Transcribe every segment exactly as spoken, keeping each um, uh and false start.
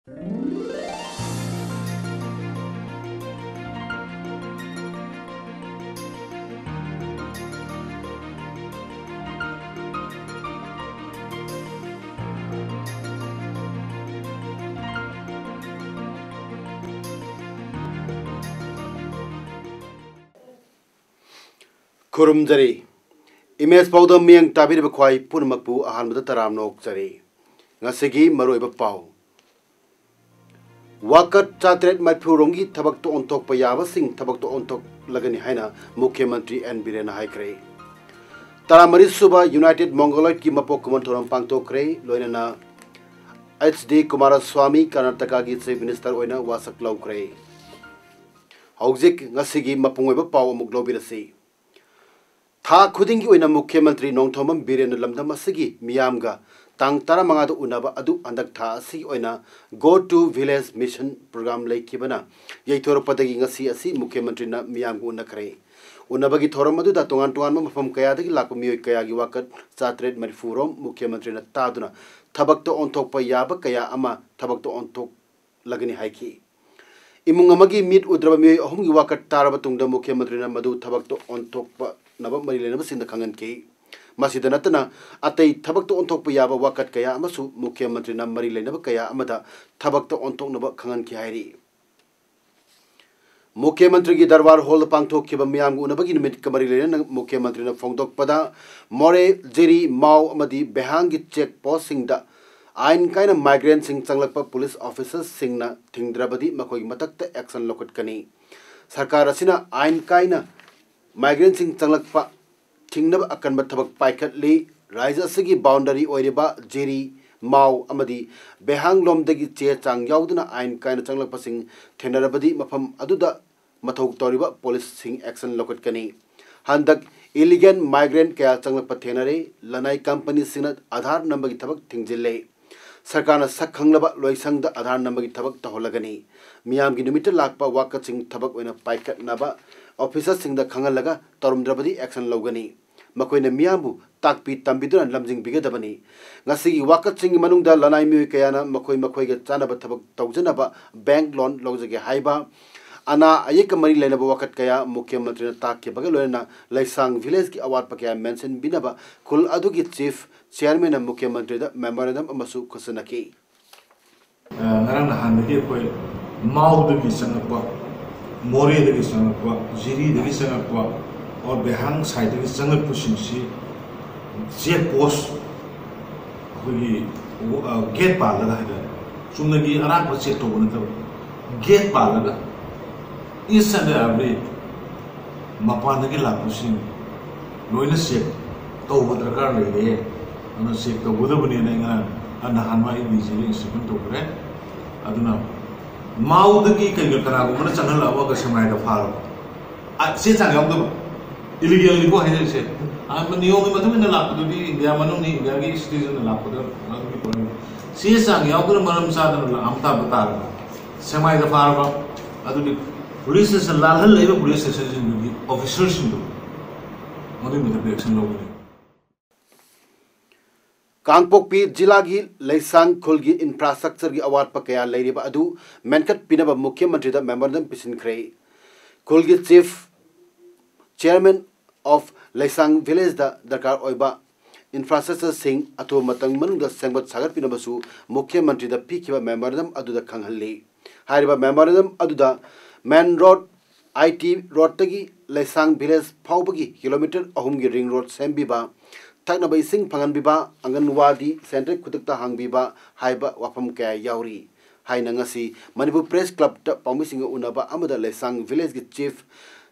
ꯈꯨꯔꯨꯝꯖꯔꯤ꯫ Image ꯄꯥꯎꯗ ꯃꯤꯠꯌꯦꯡ ꯇꯥꯕꯤꯔꯤꯕ ꯈ꯭ꯋꯥꯏ ꯄꯨꯝꯅꯃꯛꯄꯨ ꯑꯍꯥꯟꯕꯗ ꯇꯔꯥꯝꯅ ꯑꯣꯛꯆꯔꯤ꯫ ꯉꯁꯤꯒꯤ ꯃꯔꯨꯑꯣꯏꯕ ꯄꯥꯎ꯫ ꯋꯥꯀꯠ ꯆꯥꯇ꯭ꯔꯦꯠ ꯃꯔꯤꯐꯨ ꯔꯣꯝꯒꯤ ꯊꯕꯛꯇ ꯑꯣꯟꯊꯣꯛꯄ ꯌꯥꯕꯁꯤꯡ ꯊꯕꯛꯇ ꯑꯣꯟꯊꯣꯛꯂꯒꯅꯤ ꯍꯥꯏꯅ ꯃꯨꯈ꯭ꯌ ꯃꯟꯇ꯭ꯔꯤ ꯑꯦꯟ ꯕꯤꯔꯦꯟꯅ ꯍꯥꯏꯈ꯭ꯔꯦ꯫ ꯇꯔꯥꯃꯔꯤ ꯁꯨꯕ ꯌꯨꯅꯥꯏꯇꯦꯗ ꯃꯣꯡꯒꯣꯂꯣꯏꯗꯀꯤ ꯃꯄꯣꯛ ꯀꯨꯝꯑꯣꯟ ꯊꯧꯔꯝ ꯄꯥꯡꯊꯣꯛꯈ꯭ꯔꯦ꯫ ꯂꯣꯏꯅꯅ ꯑꯩꯆ ꯗꯤ ꯀꯨꯃꯥꯔꯁ꯭ꯋꯥꯃꯤ ꯀꯔꯅꯥꯇꯀꯥꯒꯤ ꯆꯤꯐ ꯃꯤꯅꯤꯁꯇꯔ ꯑꯣꯏꯅ ꯋꯥꯁꯛ ꯂꯧꯈ꯭ꯔꯦ꯫ ꯍꯧꯖꯤꯛ ꯉꯁꯤꯒꯤ ꯃꯄꯨꯡ ꯑꯣꯏꯕ ꯄꯥꯎ ꯑꯃꯨꯛ ꯂꯧꯕꯤꯔꯁꯤ꯫ ꯊꯥ ꯈꯨꯗꯤꯡꯒꯤ ꯑꯣꯏꯅ ꯃꯨꯈ꯭ꯌ ꯃꯟꯇ꯭ꯔꯤ ꯅꯣꯡꯊꯣꯝꯕꯝ ꯕꯤꯔꯦꯟꯅ ꯂꯝꯗꯝ ꯑꯁꯤꯒꯤ ꯃꯤꯌꯥꯝꯒ ꯇꯥꯡ ꯇꯔꯥꯃꯉꯥꯗ ꯎꯅꯕ ꯑꯗꯨ ꯍꯟꯗꯛ ꯊꯥ ꯑꯁꯤꯒꯤ ꯑꯣꯏꯅ Go to Village Mission program ꯂꯩꯈꯤꯕꯅ ꯌꯩꯊꯣꯔꯛꯄꯗꯒꯤ ꯉꯁꯤ ꯑꯁꯤ ꯃꯨꯈ꯭ꯌ ꯃꯟꯇ꯭ꯔꯤꯅ ꯃꯤꯌꯥꯝꯒ ꯎꯅꯈ꯭ꯔꯦ꯫ ꯎꯅꯕꯒꯤ ꯊꯧꯔꯝ ꯑꯗꯨꯗ ꯇꯣꯉꯥꯟ ꯇꯣꯉꯥꯟꯕ ꯃꯐꯝ ꯀꯌꯥꯗꯒꯤ ꯂꯥꯛꯄ ꯃꯤꯑꯣꯏ ꯀꯌꯥꯒꯤ ꯋꯥꯀꯠ ꯆꯥꯇ꯭ꯔꯦꯠ ꯃꯔꯤꯐꯨ ꯔꯣꯝ ꯃꯨꯈ꯭ꯌ ꯃꯟꯇ꯭ꯔꯤꯅ ꯇꯥꯗꯨꯅ ꯊꯕꯛꯇ ꯑꯣꯟꯊꯣꯛꯄ ꯌꯥꯕ ꯀꯌꯥ ꯑꯃ ꯊꯕꯛꯇ ꯑꯣꯟꯊꯣꯛꯂꯒꯅꯤ ꯍꯥꯏꯈꯤ꯫ ꯏꯃꯨꯡ ꯑꯃꯒꯤ ꯃꯤꯠ ꯎꯗ꯭ꯔꯕ ꯃꯤꯑꯣꯏ ꯑꯍꯨꯝꯒꯤ ꯋꯥꯀꯠ ꯇꯥꯔꯕ ꯇꯨꯡꯗ ꯃꯨꯈ꯭ꯌ ꯃꯟꯇ꯭ꯔꯤꯅ ꯃꯗꯨ ꯊꯕꯛꯇ ꯑꯣꯟꯊꯣꯛꯄꯅꯕ ꯃꯔꯤ ꯂꯩꯅꯕꯁꯤꯡꯗ ꯈꯪꯍꯟꯈꯤ꯫ ꯃꯁꯤꯗ ꯅꯠꯇꯅ ꯑꯇꯩ ꯊꯕꯛꯇ ꯑꯣꯟꯊꯣꯛꯄ ꯌꯥꯕ ꯋꯥꯀꯠ ꯀꯌꯥ ꯑꯃꯁꯨ ꯃꯨꯈ꯭ꯌ ꯃꯟꯇ꯭ꯔꯤꯅ ꯃꯔꯤ ꯂꯩꯅꯕ ꯀꯌꯥ ꯑꯃꯗ ꯊꯕꯛꯇ ꯑꯣꯟꯊꯣꯛꯅꯕ ꯈꯪꯍꯟꯈꯤ ꯍꯥꯏꯔꯤ꯫ ꯃꯨꯈ꯭ꯌ ꯃꯟꯇ꯭ꯔꯤꯒꯤ ꯗꯔꯕꯥꯔ ꯍꯣꯜꯗ ꯄꯥꯡꯊꯣꯛꯈꯤꯕ ꯃꯤꯌꯥꯝꯒ ꯎꯅꯕꯒꯤ ꯅꯨꯃꯤꯠꯀ ꯃꯔꯤ ꯂꯩꯅꯅ ꯃꯨꯈ꯭ꯌ ꯃꯟꯇ꯭ꯔꯤꯅ ꯐꯣꯡꯗꯣꯛꯄꯗ, ꯃꯣꯔꯦ, ꯖꯤꯔꯤ, ꯃꯥꯎ ꯑꯃꯗꯤ ꯕꯦꯍꯥꯡꯒꯤ ꯆꯦꯛ ꯄꯣꯁꯁꯤꯡꯗ ꯑꯥꯏꯟ ꯀꯥꯏꯅ ꯃꯥꯏꯒ꯭ꯔꯦꯟꯁꯤꯡ ꯆꯪꯂꯛꯄ ꯄꯨꯂꯤꯁ ꯑꯣꯐꯤꯁꯔꯁꯤꯡꯅ ꯊꯤꯡꯗ꯭ꯔꯕꯗꯤ ꯃꯈꯣꯏꯒꯤ ꯃꯊꯛꯇ ꯑꯦꯛꯁꯟ ꯂꯧꯈꯠꯀꯅꯤ꯫ ꯁꯔꯀꯥꯔ ꯑꯁꯤꯅ ꯑꯥꯏꯟ ꯀꯥꯏꯅ ꯃꯥꯏꯒ꯭ꯔꯦꯟꯁꯤꯡ ꯆꯪꯂꯛꯄ ꯊꯤꯡꯅꯕ ꯑꯀꯟꯕ ꯊꯕꯛ ꯄꯥꯏꯈꯠꯂꯤ꯫ ꯔꯥꯖ꯭ꯌ ꯑꯁꯤꯒꯤ ꯕꯥꯎꯟꯗꯔꯤ ꯑꯣꯏꯔꯤꯕ ꯖꯤꯔꯤ, ꯃꯥꯎ ꯑꯃꯗꯤ ꯕꯦꯍꯥꯡꯂꯣꯝꯗꯒꯤ ꯆꯦ ꯆꯥꯡ ꯌꯥꯎꯗꯅ ꯑꯥꯏꯟ ꯀꯥꯏꯅ ꯆꯪꯂꯛꯄꯁꯤꯡ ꯊꯦꯡꯅꯔꯕꯗꯤ ꯃꯐꯝ ꯑꯗꯨꯗ ꯃꯊꯧ ꯇꯧꯔꯤꯕ ꯄꯨꯂꯤꯁꯁꯤꯡ ꯑꯦꯛꯁꯟ ꯂꯧꯈꯠꯀꯅꯤ꯫ ꯍꯟꯗꯛ ꯏꯂꯤꯒꯦꯜ ꯃꯥꯏꯒ꯭ꯔꯦꯟ ꯀꯌꯥ ꯆꯪꯂꯛꯄ ꯊꯦꯡꯅꯔꯦ꯫ ꯂꯅꯥꯏ ꯀꯝꯄꯅꯤꯁꯤꯡꯅ ꯑꯥꯙꯥꯔ ꯅꯝꯕꯒꯤ ꯊꯕꯛ ꯊꯤꯡꯖꯤꯜꯂꯦ꯫ ꯁꯔꯀꯥꯔꯅ ꯁꯛ ꯈꯪꯂꯕ ꯂꯣꯏꯁꯪꯗ ꯑꯥꯙꯥꯔ ꯅꯝꯕꯒꯤ ꯊꯕꯛ ꯇꯧꯍꯜꯂꯒꯅꯤ꯫ ꯃꯤꯌꯥꯝꯒꯤ ꯅꯨꯃꯤꯠꯇ ꯂꯥꯛꯄ ꯋꯥꯀꯠꯁꯤꯡ ꯊꯕꯛ ꯑꯣꯏꯅ ꯄꯥꯏꯈꯠꯅꯕ ꯑꯣꯐꯤꯁꯔꯁꯤꯡꯗ ꯈꯪꯍꯜꯂꯒ ꯇꯧꯔꯝꯗ꯭ꯔꯕꯗꯤ ꯑꯦꯛꯁꯟ ꯂꯧꯒꯅꯤ꯫ ꯃꯈꯣꯏꯅ ꯃꯤꯌꯥꯝꯕꯨ ꯇꯥꯛꯄꯤ ꯇꯝꯕꯤꯗꯨꯅ ꯂꯝꯖꯤꯡꯕꯤꯒꯗꯕꯅꯤ꯫ ꯉꯁꯤꯒꯤ ꯋꯥꯀꯠꯁꯤꯡꯒꯤ ꯃꯅꯨꯡꯗ ꯂꯅꯥꯏ ꯃꯤꯑꯣꯏ ꯀꯌꯥꯅ ꯃꯈꯣꯏ ꯃꯈꯣꯏꯒ ꯆꯥꯟꯅꯕ ꯊꯕꯛ ꯇꯧꯖꯅꯕ ꯕꯦꯡꯛ ꯂꯣꯟ ꯂꯧꯖꯒꯦ ꯍꯥꯏꯕ, ꯑꯅꯥ ꯑꯌꯦꯛꯀ ꯃꯔꯤ ꯂꯩꯅꯕ ꯋꯥꯀꯠ ꯀꯌꯥ ꯃꯨꯈ꯭ꯌ ꯃꯟꯇ꯭ꯔꯤꯅ ꯇꯥꯛꯈꯤꯕꯒ ꯂꯣꯏꯅꯅ ꯂꯩꯁꯥꯡ ꯚꯤꯂꯦꯖꯀꯤ ꯑꯋꯥꯠꯄ ꯀꯌꯥ ꯃꯦꯟꯁꯤꯟꯕꯤꯅꯕ ꯈꯨꯜ ꯑꯗꯨꯒꯤ ꯆꯤꯐ ꯆꯤꯌꯥꯔꯃꯦꯟꯅ ꯃꯨꯈ꯭ꯌ ꯃꯟꯇ꯭ꯔꯤꯗ ꯃꯦꯃꯣꯔꯦꯟꯗꯝ ꯑꯃꯁꯨ ꯈꯨꯠꯁꯤꯟꯅꯈꯤ꯫ ꯉꯔꯥꯡ ꯅꯍꯥꯟꯗꯒꯤ ꯑꯩꯈꯣꯏ ꯃꯥꯎꯗꯒꯤ ꯆꯪꯉꯛꯄ, ꯃꯣꯔꯦꯗꯒꯤ ꯆꯪꯉꯛꯄ, ꯖꯤꯔꯤꯗꯒꯤ ꯆꯪꯉꯛꯄ, ꯑꯣꯔ ꯕꯦꯍꯥꯡ ꯁꯥꯏꯗꯒꯤ ꯆꯪꯉꯛꯄꯁꯤꯡꯁꯤ ꯆꯦꯛ ꯄꯣꯁ, ꯑꯩꯈꯣꯏꯒꯤ ꯒꯦꯠ ꯄꯥꯜꯂꯒ ꯍꯥꯏꯇꯥꯔꯦ, ꯆꯨꯝꯅꯒꯤ ꯑꯔꯥꯛꯄ ꯆꯦꯛ ꯇꯧꯕ ꯅꯠꯇꯕ, ꯒꯦꯠ ꯄꯥꯜꯂꯒ each and every ꯃꯄꯥꯟꯗꯒꯤ ꯂꯥꯛꯄꯁꯤꯡ ꯂꯣꯏꯅ ꯆꯦꯛ ꯇꯧꯕ ꯗꯔꯀꯥꯔ ꯂꯩꯔꯦ꯫ ꯑꯗꯨꯅ ꯆꯦꯛ ꯇꯧꯒꯗꯕꯅꯦꯅ ꯑꯩ ꯉꯔꯥꯡ, ꯅꯍꯥꯟ ꯑꯩ ꯗꯤ ꯖꯤꯗ instruction ꯇꯧꯈ꯭ꯔꯦ꯫ ꯑꯗꯨꯅ ꯃꯥꯎꯗꯒꯤ ꯀꯩꯒ ꯀꯅꯥꯒꯨꯝꯕꯅ ꯆꯪꯍꯜꯂꯛꯑꯒ ꯁꯦꯛꯃꯥꯏꯗ ꯐꯥꯔꯕ, ꯆꯦ ꯆꯥꯡ ꯌꯥꯎꯗꯕ, ꯏꯂꯤꯒꯦꯜꯅꯤꯀꯣ ꯍꯥꯏꯅꯔꯤꯁꯦ꯫ ꯅꯤꯌꯣꯝꯒꯤ ꯃꯇꯨꯡ ꯏꯟꯅ ꯂꯥꯛꯄꯗꯨꯗꯤ ꯏꯟꯗꯤꯌꯥ ꯃꯅꯨꯡꯅꯤ, ꯏꯟꯗꯤꯌꯥꯒꯤ citizenꯅ ꯂꯥꯛꯄꯗ ꯃꯗꯨꯒꯤ ꯄꯣꯠꯅꯤ꯫ ꯆꯦ ꯆꯥꯡ ꯌꯥꯎꯗꯅ ꯃꯔꯝ ꯆꯥꯗꯅ ꯂꯥꯛꯑꯝ ꯇꯥꯕ ꯇꯥꯔꯕ, ꯁꯦꯛꯃꯥꯏꯗ ꯐꯥꯔꯕ, ꯑꯗꯨꯗꯤ police station, ꯂꯥꯜꯍꯜꯂꯛꯏꯕ police stationꯁꯤꯡꯗꯨꯒꯤ officerꯁꯤꯡꯗꯨ ꯃꯗꯨꯒꯤ ꯃꯊꯛꯇ action ꯂꯧꯒꯅꯤ꯫ ꯀꯥꯡꯄꯣꯛꯄꯤ ꯖꯤꯂꯥꯒꯤ ꯂꯩꯁꯥꯡ ꯈꯨꯜꯒꯤ infrastructureꯒꯤ ꯑꯋꯥꯠꯄ ꯀꯌꯥ ꯂꯩꯔꯤꯕ ꯑꯗꯨ ꯃꯦꯟꯈꯠꯄꯤꯅꯕ ꯃꯨꯈ꯭ꯌ ꯃꯟꯇ꯭ꯔꯤꯗ ꯃꯦꯃꯣꯔꯦꯟꯗꯝ ꯄꯤꯁꯤꯟꯈ꯭ꯔꯦ꯫ ꯈꯨꯜꯒꯤ ꯆꯤꯐ ꯆꯤꯌꯥꯔꯃꯦꯟ ꯑꯣꯐ ꯂꯩꯁꯥꯡ ꯚꯤꯂꯦꯖꯗ ꯗꯔꯀꯥꯔ ꯑꯣꯏꯕ infrastructureꯁꯤꯡ ꯑꯊꯨꯕ ꯃꯇꯝ ꯃꯅꯨꯡꯗ ꯁꯦꯝꯒꯠ ꯁꯥꯒꯠꯄꯤꯅꯕꯁꯨ ꯃꯨꯈ꯭ꯌ ꯃꯟꯇ꯭ꯔꯤꯗ ꯄꯤꯈꯤꯕ ꯃꯦꯃꯣꯔꯦꯟꯗꯝ ꯑꯗꯨꯗ ꯈꯪꯍꯜꯂꯤ꯫ ꯍꯥꯏꯔꯤꯕ ꯃꯦꯃꯣꯔꯦꯟꯗꯝ ꯑꯗꯨꯗ ꯃꯦꯟ ꯔꯣꯗ, ꯑꯥꯏ ꯇꯤ ꯔꯣꯗꯇꯒꯤ ꯂꯩꯁꯥꯡ ꯚꯤꯂꯦꯖ ꯐꯥꯎꯕꯒꯤ ꯀꯤꯂꯣꯃꯤꯇꯔ ꯑꯍꯨꯝꯒꯤ ꯔꯤꯡ ꯔꯣꯗ ꯁꯦꯝꯕꯤꯕ, ꯊꯛꯅꯕ ꯏꯁꯤꯡ ꯐꯪꯍꯟꯕꯤꯕ, ꯑꯪꯒꯟꯋꯥꯗꯤ ꯁꯦꯟꯇꯔ ꯈꯨꯗꯛꯇ ꯍꯥꯡꯕꯤꯕ ꯍꯥꯏꯕ ꯋꯥꯐꯝ ꯀꯌꯥ ꯌꯥꯎꯔꯤ ꯍꯥꯏꯅ ꯉꯁꯤ ꯃꯅꯤꯄꯨꯔ ꯄ꯭ꯔꯦꯁ ꯀ꯭ꯂꯕꯇ ꯄꯥꯎꯃꯤꯁꯤꯡꯒ ꯎꯅꯕ ꯑꯃꯗ ꯂꯩꯁꯥꯡ ꯚꯤꯂꯦꯖꯀꯤ ꯆꯤꯐ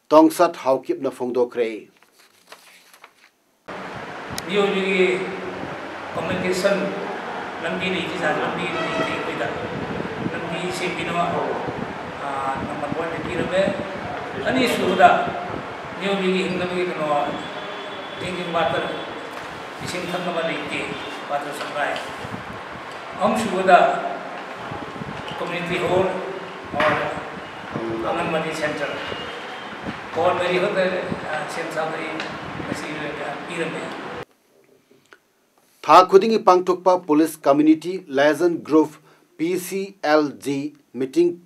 ꯇꯣꯡꯁꯥꯠ ꯍꯥꯎꯀꯤꯞꯅ ꯐꯣꯡꯗꯣꯛꯈ꯭ꯔꯦ꯫ ꯃꯤꯑꯣꯏꯕꯒꯤ communication ꯂꯝꯕꯤ ꯂꯩꯇꯦ, ꯂꯝꯕꯤ ꯂꯩꯇꯦ ꯑꯩꯈꯣꯏꯗ꯫ ꯂꯝꯕꯤ ꯁꯦꯝꯕꯤꯅꯕ number one ꯄꯤꯔꯝꯃꯦ꯫ ꯑꯅꯤꯁꯨꯕꯗ ꯃꯤꯑꯣꯏꯕꯒꯤ ꯍꯤꯡꯅꯕꯒꯤ ꯀꯩꯅꯣ, drinking water, ꯏꯁꯤꯡ ꯊꯛꯅꯕ ꯂꯩꯇꯦ, water supply꯫ ꯑꯍꯨꯝꯁꯨꯕꯗ community hall or anganwadi center꯫ Hall ꯃꯔꯤ ꯈꯛꯇ ꯁꯦꯝ ꯁꯥꯕꯗ ꯑꯩ ꯃꯁꯤꯒꯤ ꯄꯤꯔꯝꯃꯦ꯫ ꯊꯥ ꯈꯨꯗꯤꯡꯒꯤ ꯄꯥꯡꯊꯣꯛꯄ Police Community Liaison Group, P C L G, meeting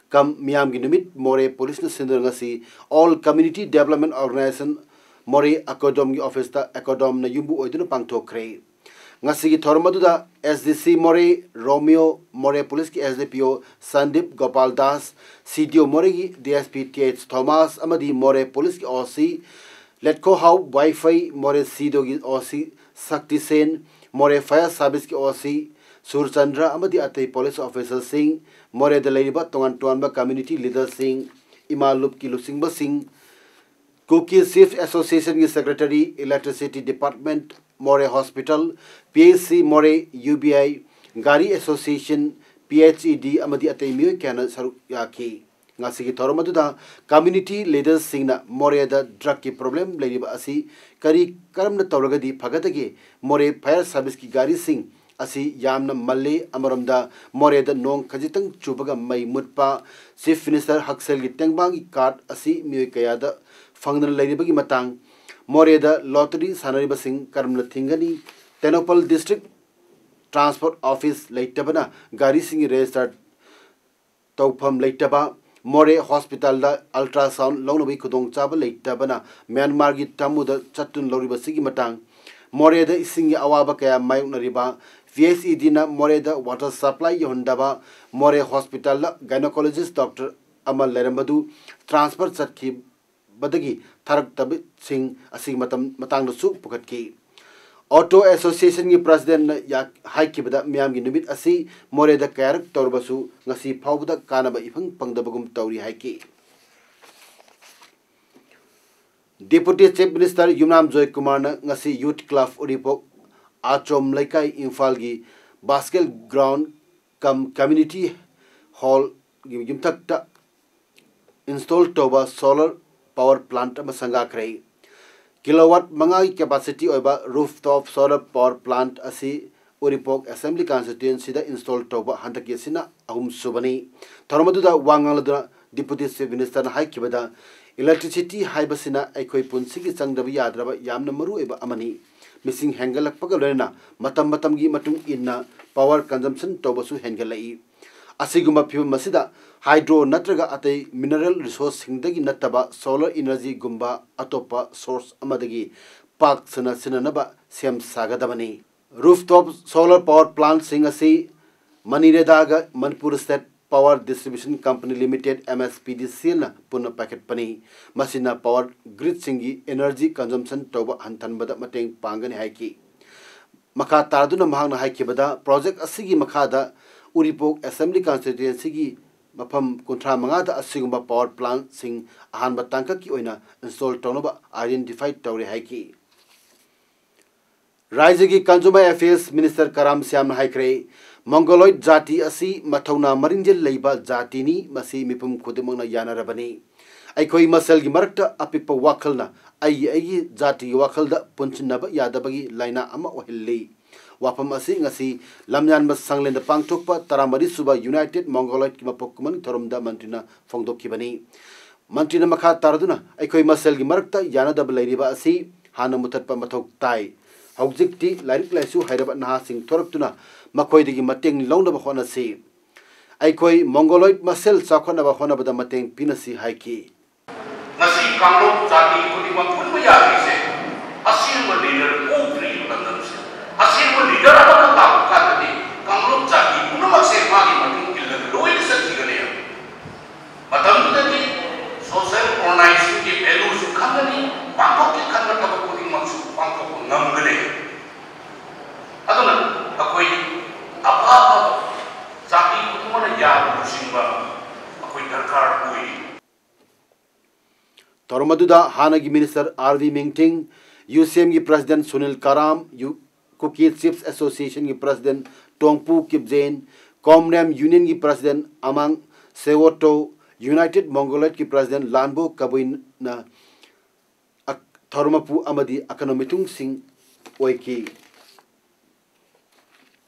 cum ꯃꯤꯌꯥꯝꯒꯤ ꯅꯨꯃꯤꯠ ꯃꯣꯔꯦ ꯄꯨꯂꯤꯁꯅ ꯁꯤꯟꯗꯨꯅ ꯉꯁꯤ All Community Development Organization ꯃꯣꯔꯦ ꯑꯦꯀꯣꯗꯣꯝꯒꯤ ꯑꯣꯐꯤꯁꯇ ꯑꯦꯀꯣꯗꯣꯝꯅ ꯌꯨꯝꯕꯨ ꯑꯣꯏꯗꯨꯅ ꯄꯥꯡꯊꯣꯛꯈ꯭ꯔꯦ꯫ ꯉꯁꯤꯒꯤ ꯊꯧꯔꯝ ꯑꯗꯨꯗ S D C ꯃꯣꯔꯦ ꯔꯣꯃꯤꯌꯣ, ꯃꯣꯔꯦ ꯄꯨꯂꯤꯁꯀꯤ S D P O Sandip Gopal Das, C D O ꯃꯣꯔꯦꯒꯤ D S P T H Thomas ꯑꯃꯗꯤ ꯃꯣꯔꯦ ꯄꯨꯂꯤꯁꯀꯤ O C ꯂꯦꯠꯈꯣꯍꯥꯎ ꯋꯥꯏꯐꯩ, ꯃꯣꯔꯦ C D O ꯒꯤ O C ꯁꯛꯇꯤꯁꯦꯟ, ꯃꯣꯔꯦ Fire Service ꯀꯤ O C ꯁꯨꯔꯆꯟꯗ꯭ꯔ ꯑꯃꯗꯤ ꯑꯇꯩ ꯄꯨꯂꯤꯁ ꯑꯣꯐꯤꯁꯔꯁꯤꯡ, ꯃꯣꯔꯦꯗ ꯂꯩꯔꯤꯕ ꯇꯣꯉꯥꯟ ꯇꯣꯉꯥꯟꯕ community leaderꯁꯤꯡ, ꯏꯃꯥ ꯂꯨꯞꯀꯤ ꯂꯨꯆꯤꯡꯕꯁꯤꯡ, Kuki Chief Association ꯒꯤ secretary, Electricity Department, ꯃꯣꯔꯦ Hospital, P H C ꯃꯣꯔꯦ, U B I, ꯒꯥꯔꯤ Association, P H E D ꯑꯃꯗꯤ ꯑꯇꯩ ꯃꯤꯑꯣꯏ ꯀꯌꯥꯅ ꯁꯔꯨꯛ ꯌꯥꯈꯤ꯫ ꯉꯁꯤꯒꯤ ꯊꯧꯔꯝ ꯑꯗꯨꯗ community leaderꯁꯤꯡꯅ ꯃꯣꯔꯦꯗ drugꯀꯤ problem ꯂꯩꯔꯤꯕ ꯑꯁꯤ ꯀꯔꯤ, ꯀꯔꯝꯅ ꯇꯧꯔꯒꯗꯤ ꯐꯒꯗꯒꯦ? ꯃꯣꯔꯦ Fire Service ꯀꯤ ꯒꯥꯔꯤꯁꯤꯡ ꯑꯁꯤ ꯌꯥꯝꯅ ꯃꯜꯂꯤ꯫ ꯑꯃꯔꯣꯝꯗ ꯃꯣꯔꯦꯗ ꯅꯣꯡ ꯈꯖꯤꯛꯇꯪ ꯆꯨꯕꯒ ꯃꯩ ꯃꯨꯠꯄ, Chief Minister ꯍꯛꯁꯦꯜꯒꯤ ꯇꯦꯡꯕꯥꯡꯒꯤ card ꯑꯁꯤ ꯃꯤꯑꯣꯏ ꯀꯌꯥꯗ ꯐꯪꯗꯅ ꯂꯩꯔꯤꯕꯒꯤ ꯃꯇꯥꯡ, ꯃꯣꯔꯦꯗ lottery ꯁꯥꯟꯅꯔꯤꯕꯁꯤꯡ ꯀꯔꯝꯅ ꯊꯤꯡꯒꯅꯤ? ꯇꯦꯡꯅꯧꯄꯜ District Transport Office ꯂꯩꯇꯕꯅ ꯒꯥꯔꯤꯁꯤꯡꯒꯤ register ꯇꯧꯐꯝ ꯂꯩꯇꯕ, ꯃꯣꯔꯦ Hospitalꯗ ultrasound ꯂꯧꯅꯕꯒꯤ ꯈꯨꯗꯣꯡꯆꯥꯕ ꯂꯩꯇꯕꯅ ꯃ꯭ꯌꯥꯟꯃꯥꯔꯒꯤ ꯇꯥꯃꯨꯗ ꯆꯠꯇꯨꯅ ꯂꯧꯔꯤꯕꯁꯤꯒꯤ ꯃꯇꯥꯡ, ꯃꯣꯔꯦꯗ ꯏꯁꯤꯡꯒꯤ ꯑꯋꯥꯕ ꯀꯌꯥ ꯃꯥꯌꯣꯛꯅꯔꯤꯕ, P H E Dꯅ ꯃꯣꯔꯦꯗ water supply ꯌꯧꯍꯟꯗꯕ, ꯃꯣꯔꯦ Hospitalꯗ gynecologist doctor ꯑꯃ ꯂꯩꯔꯝꯕꯗꯨ transfer ꯆꯠꯈꯤꯕꯗꯒꯤ ꯊꯥꯔꯛꯇꯕꯁꯤꯡ ꯑꯁꯤꯒꯤ ꯃꯇꯝ, ꯃꯇꯥꯡꯗꯁꯨ ꯄꯨꯈꯠꯈꯤ꯫ Auto Associationꯒꯤ Presidentꯅ ꯌꯥ-, ꯍꯥꯏꯈꯤꯕꯗ, ꯃꯤꯌꯥꯝꯒꯤ ꯅꯨꯃꯤꯠ ꯑꯁꯤ ꯃꯣꯔꯦꯗ ꯀꯌꯥꯔꯛ ꯇꯧꯔꯕꯁꯨ ꯉꯁꯤ ꯐꯥꯎꯕꯗ ꯀꯥꯟꯅꯕ ꯏꯐꯪ ꯐꯪꯗꯕꯒꯨꯝ ꯇꯧꯔꯤ ꯍꯥꯏꯈꯤ꯫ Deputy Chief Minister ꯌꯨꯝꯅꯥꯝ ꯖꯣꯏꯀꯨꯃꯥꯔꯅ ꯉꯁꯤ Youth Club ꯎꯔꯤꯄꯣꯛ, ꯑꯥꯆꯣꯝ ꯂꯩꯀꯥꯏ, ꯏꯝꯐꯥꯜꯒꯤ basketball ground cum community hallꯒꯤ ꯌꯨꯝꯊꯛꯇ install ꯇꯧꯕ solar power plant ꯑꯃ ꯁꯪꯒꯥꯈ꯭ꯔꯦ꯫ Kilowatt ꯃꯉꯥꯒꯤ capacity ꯑꯣꯏꯕ rooftop solar power plant ꯑꯁꯤ ꯎꯔꯤꯄꯣꯛ Assembly Constituencyꯗ install ꯇꯧꯕ ꯍꯟꯗꯛꯀꯤ ꯑꯁꯤꯅ ꯑꯍꯨꯝꯁꯨꯕꯅꯤ꯫ ꯊꯧꯔꯝ ꯑꯗꯨꯗ ꯋꯥ ꯉꯥꯡꯂꯗꯨꯅ Deputy Chief Ministerꯅ ꯍꯥꯏꯈꯤꯕꯗ, electricity ꯍꯥꯏꯕꯁꯤꯅ ꯑꯩꯈꯣꯏ ꯄꯨꯟꯁꯤꯒꯤ ꯆꯪꯗꯕ ꯌꯥꯗ꯭ꯔꯕ ꯌꯥꯝꯅ ꯃꯔꯨꯑꯣꯏꯕ ꯑꯃꯅꯤ꯫ ꯃꯤꯁꯤꯡ ꯍꯦꯟꯒꯠꯂꯛꯄꯒ ꯂꯣꯏꯅꯅ ꯃꯇꯝ ꯃꯇꯝꯒꯤ ꯃꯇꯨꯡ ꯏꯟꯅ power consumption ꯇꯧꯕꯁꯨ ꯍꯦꯟꯒꯠꯂꯛꯏ꯫ ꯑꯁꯤꯒꯨꯝꯕ ꯐꯤꯕꯝ ꯑꯁꯤꯗ hydro ꯅꯠꯇ꯭ꯔꯒ ꯑꯇꯩ mineral resourceꯁꯤꯡꯗꯒꯤ ꯅꯠꯇꯕ solar energyꯒꯨꯝꯕ ꯑꯇꯣꯞꯄ source ꯑꯃꯗꯒꯤ ꯄꯥꯛ ꯁꯟꯅ ꯁꯤꯖꯤꯟꯅꯅꯕ ꯁꯦꯝ ꯁꯥꯒꯗꯕꯅꯤ꯫ Rooftop solar power plantꯁꯤꯡ ꯑꯁꯤ MANREGAꯒ Manipur State Power Distribution Company Limited, MSPDCLꯅ ꯄꯨꯟꯅ ꯄꯥꯏꯈꯠꯄꯅꯤ꯫ ꯃꯁꯤꯅ power gridꯁꯤꯡꯒꯤ energy consumption ꯇꯧꯕ ꯍꯟꯊꯍꯟꯕꯗ ꯃꯇꯦꯡ ꯄꯥꯡꯒꯅꯤ ꯍꯥꯏꯈꯤ꯫ ꯃꯈꯥ ꯇꯥꯔꯗꯨꯅ ꯃꯍꯥꯛꯅ ꯍꯥꯏꯈꯤꯕꯗ, project ꯑꯁꯤꯒꯤ ꯃꯈꯥꯗ ꯎꯔꯤꯄꯣꯛ Assembly Constituencyꯒꯤ ꯃꯐꯝ ꯀꯨꯟꯊ꯭ꯔꯥ ꯃꯉꯥꯗ ꯑꯁꯤꯒꯨꯝꯕ power plantꯁꯤꯡ ꯑꯍꯥꯟꯕ ꯇꯥꯡꯀꯛꯀꯤ ꯑꯣꯏꯅ install ꯇꯧꯅꯕ identify ꯇꯧꯔꯦ ꯍꯥꯏꯈꯤ꯫ ꯔꯥꯖ꯭ꯌꯒꯤ Consumer Affairs Minister ꯀꯔꯥꯝ ꯁ꯭ꯌꯥꯝꯅ ꯍꯥꯏꯈ꯭ꯔꯦ, Mongoloid ꯖꯥꯇꯤ ꯑꯁꯤ ꯃꯊꯧꯅꯥ ꯃꯔꯤꯡꯖꯦꯜ ꯂꯩꯕ ꯖꯥꯇꯤꯅꯤ, ꯃꯁꯤ ꯃꯤꯄꯨꯝ ꯈꯨꯗꯤꯡꯃꯛꯅ ꯌꯥꯅꯔꯕꯅꯤ꯫ ꯑꯩꯈꯣꯏ ꯃꯁꯦꯜꯒꯤ ꯃꯔꯛꯇ ꯑꯄꯤꯛꯄ ꯋꯥꯈꯜꯅ ꯑꯩꯒꯤ ꯑꯩꯒꯤ ꯖꯥꯇꯤꯒꯤ ꯋꯥꯈꯜꯗ ꯄꯨꯟꯁꯤꯟꯅꯕ ꯌꯥꯗꯕꯒꯤ ꯂꯥꯏꯅꯥ ꯑꯃ ꯑꯣꯏꯍꯜꯂꯤ꯫ ꯋꯥꯐꯝ ꯑꯁꯤ ꯉꯁꯤ ꯂꯝꯌꯥꯟꯕ ꯁꯪꯂꯦꯟꯗ ꯄꯥꯡꯊꯣꯛꯄ ꯇꯔꯥꯃꯔꯤ ꯁꯨꯕ United Mongoloidꯀꯤ ꯃꯄꯣꯛ ꯀꯨꯝꯍꯩ ꯊꯧꯔꯝꯗ ꯃꯟꯇ꯭ꯔꯤꯅ ꯐꯣꯡꯗꯣꯛꯈꯤꯕꯅꯤ꯫ ꯃꯟꯇ꯭ꯔꯤꯅ ꯃꯈꯥ ꯇꯥꯔꯗꯨꯅ, ꯑꯩꯈꯣꯏ ꯃꯁꯦꯜꯒꯤ ꯃꯔꯛꯇ ꯌꯥꯅꯗꯕ ꯂꯩꯔꯤꯕ ꯑꯁꯤ ꯍꯥꯟꯅ ꯃꯨꯊꯠꯄ ꯃꯊꯧ ꯇꯥꯏ꯫ ꯍꯧꯖꯤꯛꯇꯤ ꯂꯥꯏꯔꯤꯛ ꯂꯥꯏꯁꯨ ꯍꯩꯔꯕ ꯅꯍꯥꯁꯤꯡ ꯊꯣꯔꯛꯇꯨꯅ ꯃꯈꯣꯏꯗꯒꯤ ꯃꯇꯦꯡ ꯂꯧꯅꯕ ꯍꯣꯠꯅꯁꯤ꯫ ꯑꯩꯈꯣꯏ Mongoloid ꯃꯁꯦꯜ ꯆꯥꯎꯈꯠꯅꯕ ꯍꯣꯠꯅꯕꯗ ꯃꯇꯦꯡ ꯄꯤꯅꯁꯤ ꯍꯥꯏꯈꯤ꯫ ꯉꯁꯤ ꯀꯥꯡꯂꯨꯞ ꯖꯥꯇꯤ ꯈꯨꯗꯤꯡꯃꯛ ꯄꯨꯟꯕ ꯌꯥꯗ꯭ꯔꯤꯁꯦ ꯑꯁꯦꯡꯕ leader ꯎꯗ꯭ꯔꯤꯕ ꯂꯝꯗꯝꯁꯦ꯫ ꯑꯁꯦꯡꯕ leader ꯑꯃꯈꯛ ꯂꯥꯛꯄ ꯀꯥꯟꯗꯗꯤ ꯀꯥꯡꯂꯨꯞ ꯖꯥꯇꯤ ꯄꯨꯝꯅꯃꯛꯁꯦ ꯃꯥꯒꯤ ꯃꯇꯨꯡ ꯏꯜꯂꯒ ꯂꯣꯏꯅ ꯆꯠꯈꯤꯒꯅꯤ꯫ ꯃꯇꯝꯗꯨꯗꯗꯤ social organizationꯒꯤ valueꯁꯨ ꯈꯪꯒꯅꯤ, ꯄꯥꯡꯊꯣꯛꯀꯦ ꯈꯟꯕ ꯊꯕꯛ ꯈꯨꯗꯤꯡꯃꯛꯁꯨ ꯄꯥꯡꯊꯣꯛꯄ ꯉꯝꯒꯅꯤ꯫ ꯑꯗꯨꯅ ꯑꯩꯈꯣꯏ ꯑꯐ ꯑꯐꯕ ꯖꯥꯇꯤ ꯈꯨꯗꯤꯡꯃꯛꯅ ꯌꯥꯕ ꯂꯨꯆꯤꯡꯕ ꯑꯩꯈꯣꯏ ꯗꯔꯀꯥꯔ ꯑꯣꯏꯔꯤ꯫ ꯊꯧꯔꯝ ꯑꯗꯨꯗ ꯍꯥꯟꯅꯒꯤ Minister R V Mingting, UCMꯒꯤ President ꯁꯨꯅꯤꯜ ꯀꯔꯥꯝ, ꯌꯨ-, Kuki Chiefs Associationꯒꯤ President ꯇꯣꯡꯄꯨ ꯀꯤꯞꯖꯦꯟ, Komrem Unionꯒꯤ President ꯑꯃꯥꯡ ꯁꯦꯋꯣꯇꯣ, United Mongoloidꯀꯤ President ꯂꯥꯟꯕꯣ ꯀꯕꯨꯏꯅ ꯑꯛ-, ꯊꯧꯔꯝ ꯃꯄꯨ ꯑꯃꯗꯤ ꯑꯀꯟꯕ ꯃꯤꯊꯨꯡꯁꯤꯡ ꯑꯣꯏꯈꯤ꯫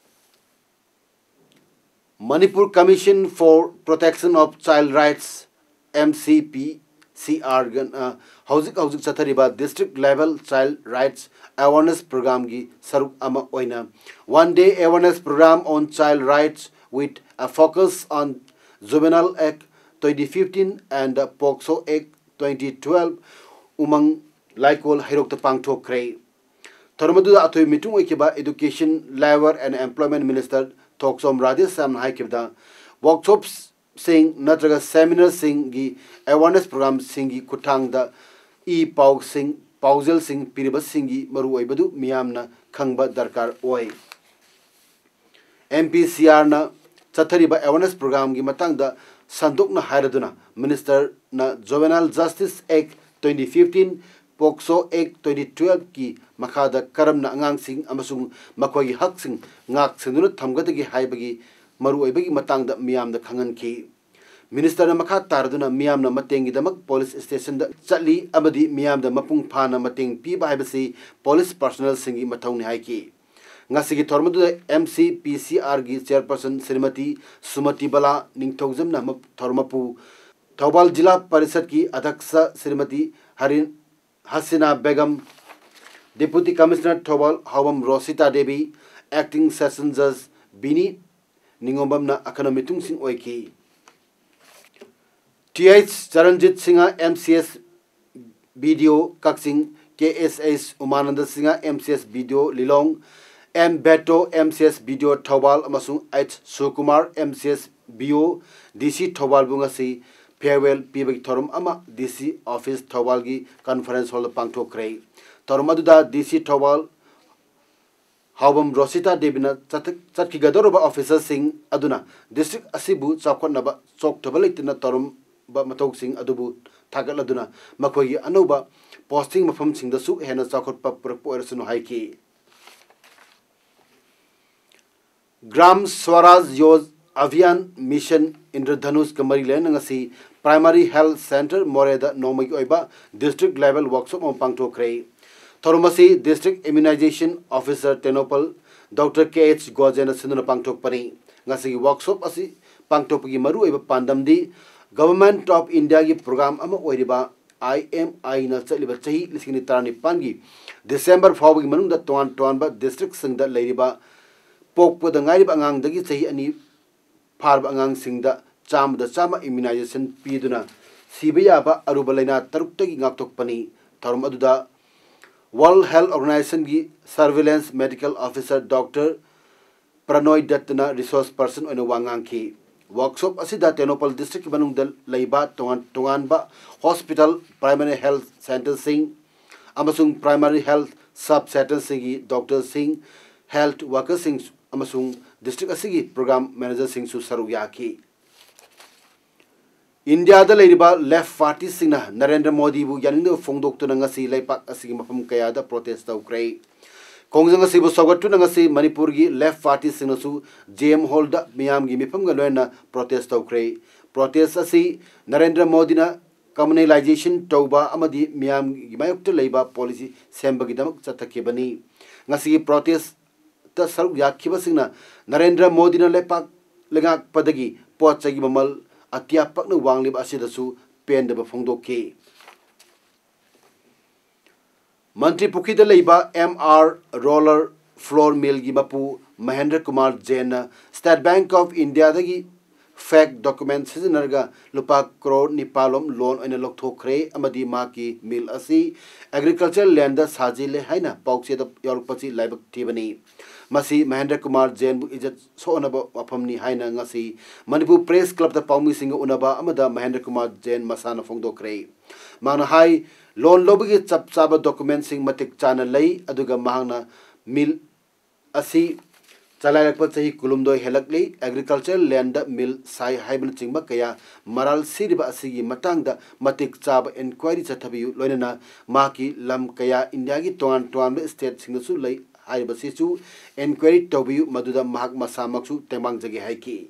Manipur Commission for Protection of Child Rights, M C P C R ꯒꯅ ꯍꯧꯖꯤꯛ ꯍꯧꯖꯤꯛ ꯆꯠꯊꯔꯤꯕ District Level Child Rights Awareness Programꯒꯤ ꯁꯔꯨꯛ ꯑꯃ ꯑꯣꯏꯅ One Day Awareness Program on Child Rights with a focus on Juvenile Act twenty fifteen and the POCSO Act twenty twelve ꯎꯃꯪ ꯂꯥꯏꯀꯣꯜ ꯍꯩꯔꯣꯛꯇ ꯄꯥꯡꯊꯣꯛꯈ꯭ꯔꯦ꯫ ꯊꯧꯔꯝ ꯑꯗꯨꯗ ꯑꯊꯣꯏꯕ ꯃꯤꯇꯨꯡ ꯑꯣꯏꯈꯤꯕ Education, Labour and Employment Minister ꯊꯣꯛꯆꯣꯝ ꯔꯥꯙꯦꯁ꯭ꯌꯥꯝꯅ ꯍꯥꯏꯈꯤꯕꯗ, workshopꯁꯤꯡ ꯅꯠꯇ꯭ꯔꯒ seminarꯁꯤꯡꯒꯤ awareness programꯁꯤꯡꯒꯤ ꯈꯨꯠꯊꯥꯡꯗ ꯏ ꯄꯥꯎꯁꯤꯡ, ꯄꯥꯎꯖꯦꯜꯁꯤꯡ ꯄꯤꯔꯤꯕꯁꯤꯡꯒꯤ ꯃꯔꯨꯑꯣꯏꯕꯗꯨ ꯃꯤꯌꯥꯝꯅ ꯈꯪꯕ ꯗꯔꯀꯥꯔ ꯑꯣꯏ꯫ M P C Rꯅ ꯆꯠꯊꯔꯤꯕ awareness programꯒꯤ ꯃꯇꯥꯡꯗ ꯁꯟꯗꯣꯛꯅ ꯍꯥꯏꯔꯗꯨꯅ, Ministerꯅ Juvenile Justice Act twenty fifteen, POCSO Act twenty twelveꯀꯤ ꯃꯈꯥꯗ ꯀꯔꯝꯅ ꯑꯉꯥꯡꯁꯤꯡ ꯑꯃꯁꯨꯡ ꯃꯈꯣꯏꯒꯤ ꯍꯛꯁꯤꯡ ꯉꯥꯛ ꯁꯦꯟꯗꯨꯅ ꯊꯝꯒꯗꯒꯦ ꯍꯥꯏꯕꯒꯤ ꯃꯔꯨꯑꯣꯏꯕꯒꯤ ꯃꯇꯥꯡꯗ ꯃꯤꯌꯥꯝꯗ ꯈꯪꯍꯟꯈꯤ꯫ Ministerꯅ ꯃꯈꯥ ꯇꯥꯔꯗꯨꯅ ꯃꯤꯌꯥꯝꯅ ꯃꯇꯦꯡꯒꯤꯗꯃꯛ police stationꯗ ꯆꯠꯂꯤ ꯑꯃꯗꯤ ꯃꯤꯌꯥꯝꯗ ꯃꯄꯨꯡ ꯐꯥꯅ ꯃꯇꯦꯡ ꯄꯤꯕ ꯍꯥꯏꯕꯁꯤ police personnelꯁꯤꯡꯒꯤ ꯃꯊꯧꯅꯤ ꯍꯥꯏꯈꯤ꯫ ꯉꯁꯤꯒꯤ ꯊꯧꯔꯝ ꯑꯗꯨꯗ M C P C Rꯒꯤ chairperson Shrimati ꯁꯨꯃꯇꯤ ꯕꯂꯥ ꯅꯤꯡꯊꯧꯖꯝꯅ ꯃ-, ꯊꯧꯔꯝ ꯃꯄꯨ, ꯊꯧꯕꯥꯜ ꯖꯤꯂꯥ ꯄꯔꯤꯁꯠꯀꯤ ꯑꯙ꯭ꯌꯛꯁ Shrimati ꯍꯔꯤꯟ, Hasina Begum, Deputy Commissioner Thoubal ꯍꯥꯎꯕꯝ ꯔꯣꯁꯤꯇꯥ Devi, Acting Session Judge ꯕꯤꯅꯤ ꯅꯤꯉꯣꯝꯕꯝꯅ ꯑꯈꯟꯅ ꯃꯤꯇꯨꯡꯁꯤꯡ ꯑꯣꯏꯈꯤ꯫ T H ꯆꯔꯟꯖꯤꯠ Singh, M C S B D O ꯀꯛꯆꯤꯡ, K S H ꯎꯃꯥꯅꯟꯗ Singh, M C S B D O ꯂꯤꯂꯣꯡ, M ꯕꯦꯇꯣ, M C S B D O Thoubal, ꯑꯃꯁꯨꯡ H ꯁꯨꯀꯨꯃꯥꯔ, M C S B O, D C ꯊꯧꯕꯥꯜꯕꯨ ꯉꯁꯤ farewell ꯄꯤꯕꯒꯤ ꯊꯧꯔꯝ ꯑꯃ D C office ꯊꯧꯕꯥꯜꯒꯤ conference hallꯗ ꯄꯥꯡꯊꯣꯛꯈ꯭ꯔꯦ꯫ ꯊꯧꯔꯝ ꯑꯗꯨꯗ D C Thoubal ꯍꯥꯎꯕꯝ ꯔꯣꯁꯤꯇꯥ ꯗꯦꯕꯤꯅ ꯆꯠꯊ-, ꯆꯠꯈꯤꯒꯗꯧꯔꯕ officerꯁꯤꯡ ꯑꯗꯨꯅ district ꯑꯁꯤꯕꯨ ꯆꯥꯎꯈꯠꯅꯕ ꯆꯣꯛꯊꯕ ꯂꯩꯇꯅ ꯇꯧꯔꯝꯕ ꯃꯊꯧꯁꯤꯡ ꯑꯗꯨꯕꯨ ꯊꯥꯒꯠꯂꯗꯨꯅ ꯃꯈꯣꯏꯒꯤ ꯑꯅꯧꯕ posting ꯃꯐꯝꯁꯤꯡꯗꯁꯨ ꯍꯦꯟꯅ ꯆꯥꯎꯈꯠꯄ ꯄꯨꯔꯛꯄ ꯑꯣꯏꯔꯁꯅꯨ ꯍꯥꯏꯈꯤ꯫ Gram Swaraj Yoj-, Abhiyan Mission ꯏꯟꯗ꯭ꯔꯙꯅꯨꯁꯀ ꯃꯔꯤ ꯂꯩꯅꯅ ꯉꯁꯤ Primary Health Centre ꯃꯣꯔꯦꯗ ꯅꯣꯡꯃꯒꯤ ꯑꯣꯏꯕ district level workshop ꯑꯃ ꯄꯥꯡꯊꯣꯛꯈ꯭ꯔꯦ꯫ ꯊꯧꯔꯝ ꯑꯁꯤ District Immunization Officer Tengnoupal Doctor K H ꯒꯣꯖꯦꯅ ꯁꯤꯟꯗꯨꯅ ꯄꯥꯡꯊꯣꯛꯄꯅꯤ꯫ ꯉꯁꯤꯒꯤ workshop ꯑꯁꯤ ꯄꯥꯡꯊꯣꯛꯄꯒꯤ ꯃꯔꯨꯑꯣꯏꯕ ꯄꯥꯟꯗꯝꯗꯤ Government of Indiaꯒꯤ program ꯑꯃ ꯑꯣꯏꯔꯤꯕ I M Iꯅ ꯆꯠꯂꯤꯕ ꯆꯍꯤ ꯂꯤꯁꯤꯡ ꯑꯅꯤ ꯇꯔꯥꯅꯤꯄꯥꯟꯒꯤ December ꯐꯥꯎꯕꯒꯤ ꯃꯅꯨꯡꯗ ꯇꯣꯉꯥꯟ ꯇꯣꯉꯥꯟꯕ districtꯁꯤꯡꯗ ꯂꯩꯔꯤꯕ ꯄꯣꯛꯄꯗ ꯉꯥꯏꯔꯤꯕ ꯑꯉꯥꯡꯗꯒꯤ ꯆꯍꯤ ꯑꯅꯤ ꯐꯥꯔꯕ ꯑꯉꯥꯡꯁꯤꯡꯗ ꯆꯥꯝꯃꯗ ꯆꯥꯝꯃ immunization ꯄꯤꯗꯨꯅ ꯁꯤꯕ ꯌꯥꯕ ꯑꯔꯨꯕ ꯂꯥꯏꯅꯥ ꯇꯔꯨꯛꯇꯒꯤ ꯉꯥꯛꯊꯣꯛꯄꯅꯤ꯫ ꯊꯧꯔꯝ ꯑꯗꯨꯗ World Health Organizationꯒꯤ Surveillance Medical Officer Doctor ꯄ꯭ꯔꯅꯣꯏ ꯗꯠꯇꯅ resource person ꯑꯣꯏꯅ ꯋꯥ ꯉꯥꯡꯈꯤ꯫ Workshop ꯑꯁꯤꯗ ꯇꯦꯡꯅꯧꯄꯜ districtꯀꯤ ꯃꯅꯨꯡꯗ ꯂꯩꯕ ꯇꯣꯉꯥꯟ ꯇꯣꯉꯥꯟꯕ hospital, primary health centreꯁꯤꯡ ꯑꯃꯁꯨꯡ primary health sub centreꯁꯤꯡꯒꯤ doctorꯁꯤꯡ, health workerꯁꯤꯡ ꯑꯃꯁꯨꯡ district ꯑꯁꯤꯒꯤ program managerꯁꯤꯡꯁꯨ ꯁꯔꯨꯛ ꯌꯥꯈꯤ꯫ ꯏꯟꯗꯤꯌꯥꯗ ꯂꯩꯔꯤꯕ left partyꯁꯤꯡꯅ ꯅꯔꯦꯟꯗ꯭ꯔ ꯃꯣꯗꯤꯕꯨ ꯌꯥꯅꯤꯡꯗꯕ ꯐꯣꯡꯗꯣꯛꯇꯨꯅ ꯉꯁꯤ ꯂꯩꯄꯥꯛ ꯑꯁꯤꯒꯤ ꯃꯐꯝ ꯀꯌꯥꯗ protest ꯇꯧꯈ꯭ꯔꯦ꯫ ꯈꯣꯡꯖꯪ ꯑꯁꯤꯕꯨ ꯁꯧꯒꯠꯇꯨꯅ ꯉꯁꯤ ꯃꯅꯤꯄꯨꯔꯒꯤ left partyꯁꯤꯡꯅꯁꯨ J M Hallꯗ ꯃꯤꯌꯥꯝꯒꯤ ꯃꯤꯐꯝꯒ ꯂꯣꯏꯅꯅ protest ꯇꯧꯈ꯭ꯔꯦ꯫ Protest ꯑꯁꯤ ꯅꯔꯦꯟꯗ꯭ꯔ ꯃꯣꯗꯤꯅ communalization ꯇꯧꯕ ꯑꯃꯗꯤ ꯃꯤꯌꯥꯝꯒꯤ ꯃꯥꯌꯣꯛꯇ ꯂꯩꯕ policy ꯁꯦꯝꯕꯒꯤꯗꯃꯛ ꯆꯠꯊꯈꯤꯕꯅꯤ꯫ ꯉꯁꯤꯒꯤ protest ꯇ ꯁꯔꯨꯛ ꯌꯥꯈꯤꯕꯁꯤꯡꯅ ꯅꯔꯦꯟꯗ꯭ꯔ ꯃꯣꯗꯤꯅ ꯂꯩꯄꯥꯛ ꯂꯩꯉꯥꯛꯄꯗꯒꯤ ꯄꯣꯠ ꯆꯩꯒꯤ ꯃꯃꯜ ꯑꯇꯤꯌꯥ ꯄꯛꯅ ꯋꯥꯡꯂꯤꯕ ꯑꯁꯤꯗꯁꯨ ꯄꯦꯟꯗꯕ ꯐꯣꯡꯗꯣꯛꯈꯤ꯫ ꯃꯟꯇ꯭ꯔꯤ ꯄꯨꯈ꯭ꯔꯤꯗ ꯂꯩꯕ M R roller flour millꯒꯤ ꯃꯄꯨ Mahendra Kumar ꯖꯦꯟꯅ State Bank of Indiaꯗꯒꯤ fake document ꯁꯤꯖꯤꯟꯅꯔꯒ ꯂꯨꯄꯥ ꯀ꯭ꯔꯣꯔ ꯅꯤꯄꯥꯜ ꯂꯣꯝ loan ꯑꯣꯏꯅ ꯂꯧꯊꯣꯛꯈ꯭ꯔꯦ ꯑꯃꯗꯤ ꯃꯍꯥꯛꯀꯤ mill ꯑꯁꯤ agriculture landꯗ ꯁꯥꯖꯤꯜꯂꯦ ꯍꯥꯏꯅ ꯄꯥꯎꯆꯦꯗ ꯌꯥꯎꯔꯛꯄꯁꯤ ꯂꯥꯏꯕꯛ ꯊꯤꯕꯅꯤ꯫ ꯃꯁꯤ ꯃꯍꯦꯟꯗ꯭ꯔ ꯀꯨꯃꯥꯔ ꯖꯦꯟꯕꯨ ꯏꯖꯠ ꯁꯣꯛꯍꯟꯅꯕ ꯋꯥꯐꯝꯅꯤ ꯍꯥꯏꯅ ꯉꯁꯤ ꯃꯅꯤꯄꯨꯔ Press Clubꯇ ꯄꯥꯎꯃꯤꯁꯤꯡꯒ ꯎꯅꯕ ꯑꯃꯗ ꯃꯍꯦꯟꯗ꯭ꯔ ꯀꯨꯃꯥꯔ ꯖꯦꯟ ꯃꯁꯥꯅ ꯐꯣꯡꯗꯣꯛꯈ꯭ꯔꯦ꯫ ꯃꯍꯥꯛꯅ ꯍꯥꯏ, loan ꯂꯧꯕꯒꯤ ꯆꯞ ꯆꯥꯕ documentꯁꯤꯡ ꯃꯇꯤꯛ ꯆꯥꯅ ꯂꯩ, ꯑꯗꯨꯒ ꯃꯍꯥꯛꯅ mill ꯑꯁꯤ ꯆꯂꯥꯏꯔꯛꯄ ꯆꯍꯤ ꯀꯨꯟꯍꯨꯝꯗꯣꯏ ꯍꯦꯜꯂꯛꯂꯤ꯫ Agriculture landꯗ mill ꯁꯥꯏ ꯍꯥꯏꯕꯅꯆꯤꯡꯕ ꯀꯌꯥ ꯃꯔꯥꯜ ꯁꯤꯔꯤꯕ ꯑꯁꯤꯒꯤ ꯃꯇꯥꯡꯗ ꯃꯇꯤꯛ ꯆꯥꯕ inquiry ꯆꯠꯊꯕꯤꯌꯨ꯫ ꯂꯣꯏꯅꯅ ꯃꯍꯥꯛꯀꯤ ꯂꯝ ꯀꯌꯥ ꯏꯟꯗꯤꯌꯥꯒꯤ ꯇꯣꯉꯥꯟ ꯇꯣꯉꯥꯟꯕ stateꯁꯤꯡꯗꯁꯨ ꯂꯩ ꯍꯥꯏꯔꯤꯕꯁꯤꯁꯨ inquiry ꯇꯧꯕꯤꯌꯨ, ꯃꯗꯨꯗ ꯃꯍꯥꯛ ꯃꯁꯥꯃꯛꯁꯨ ꯇꯦꯡꯕꯥꯡꯖꯒꯦ ꯍꯥꯏꯈꯤ꯫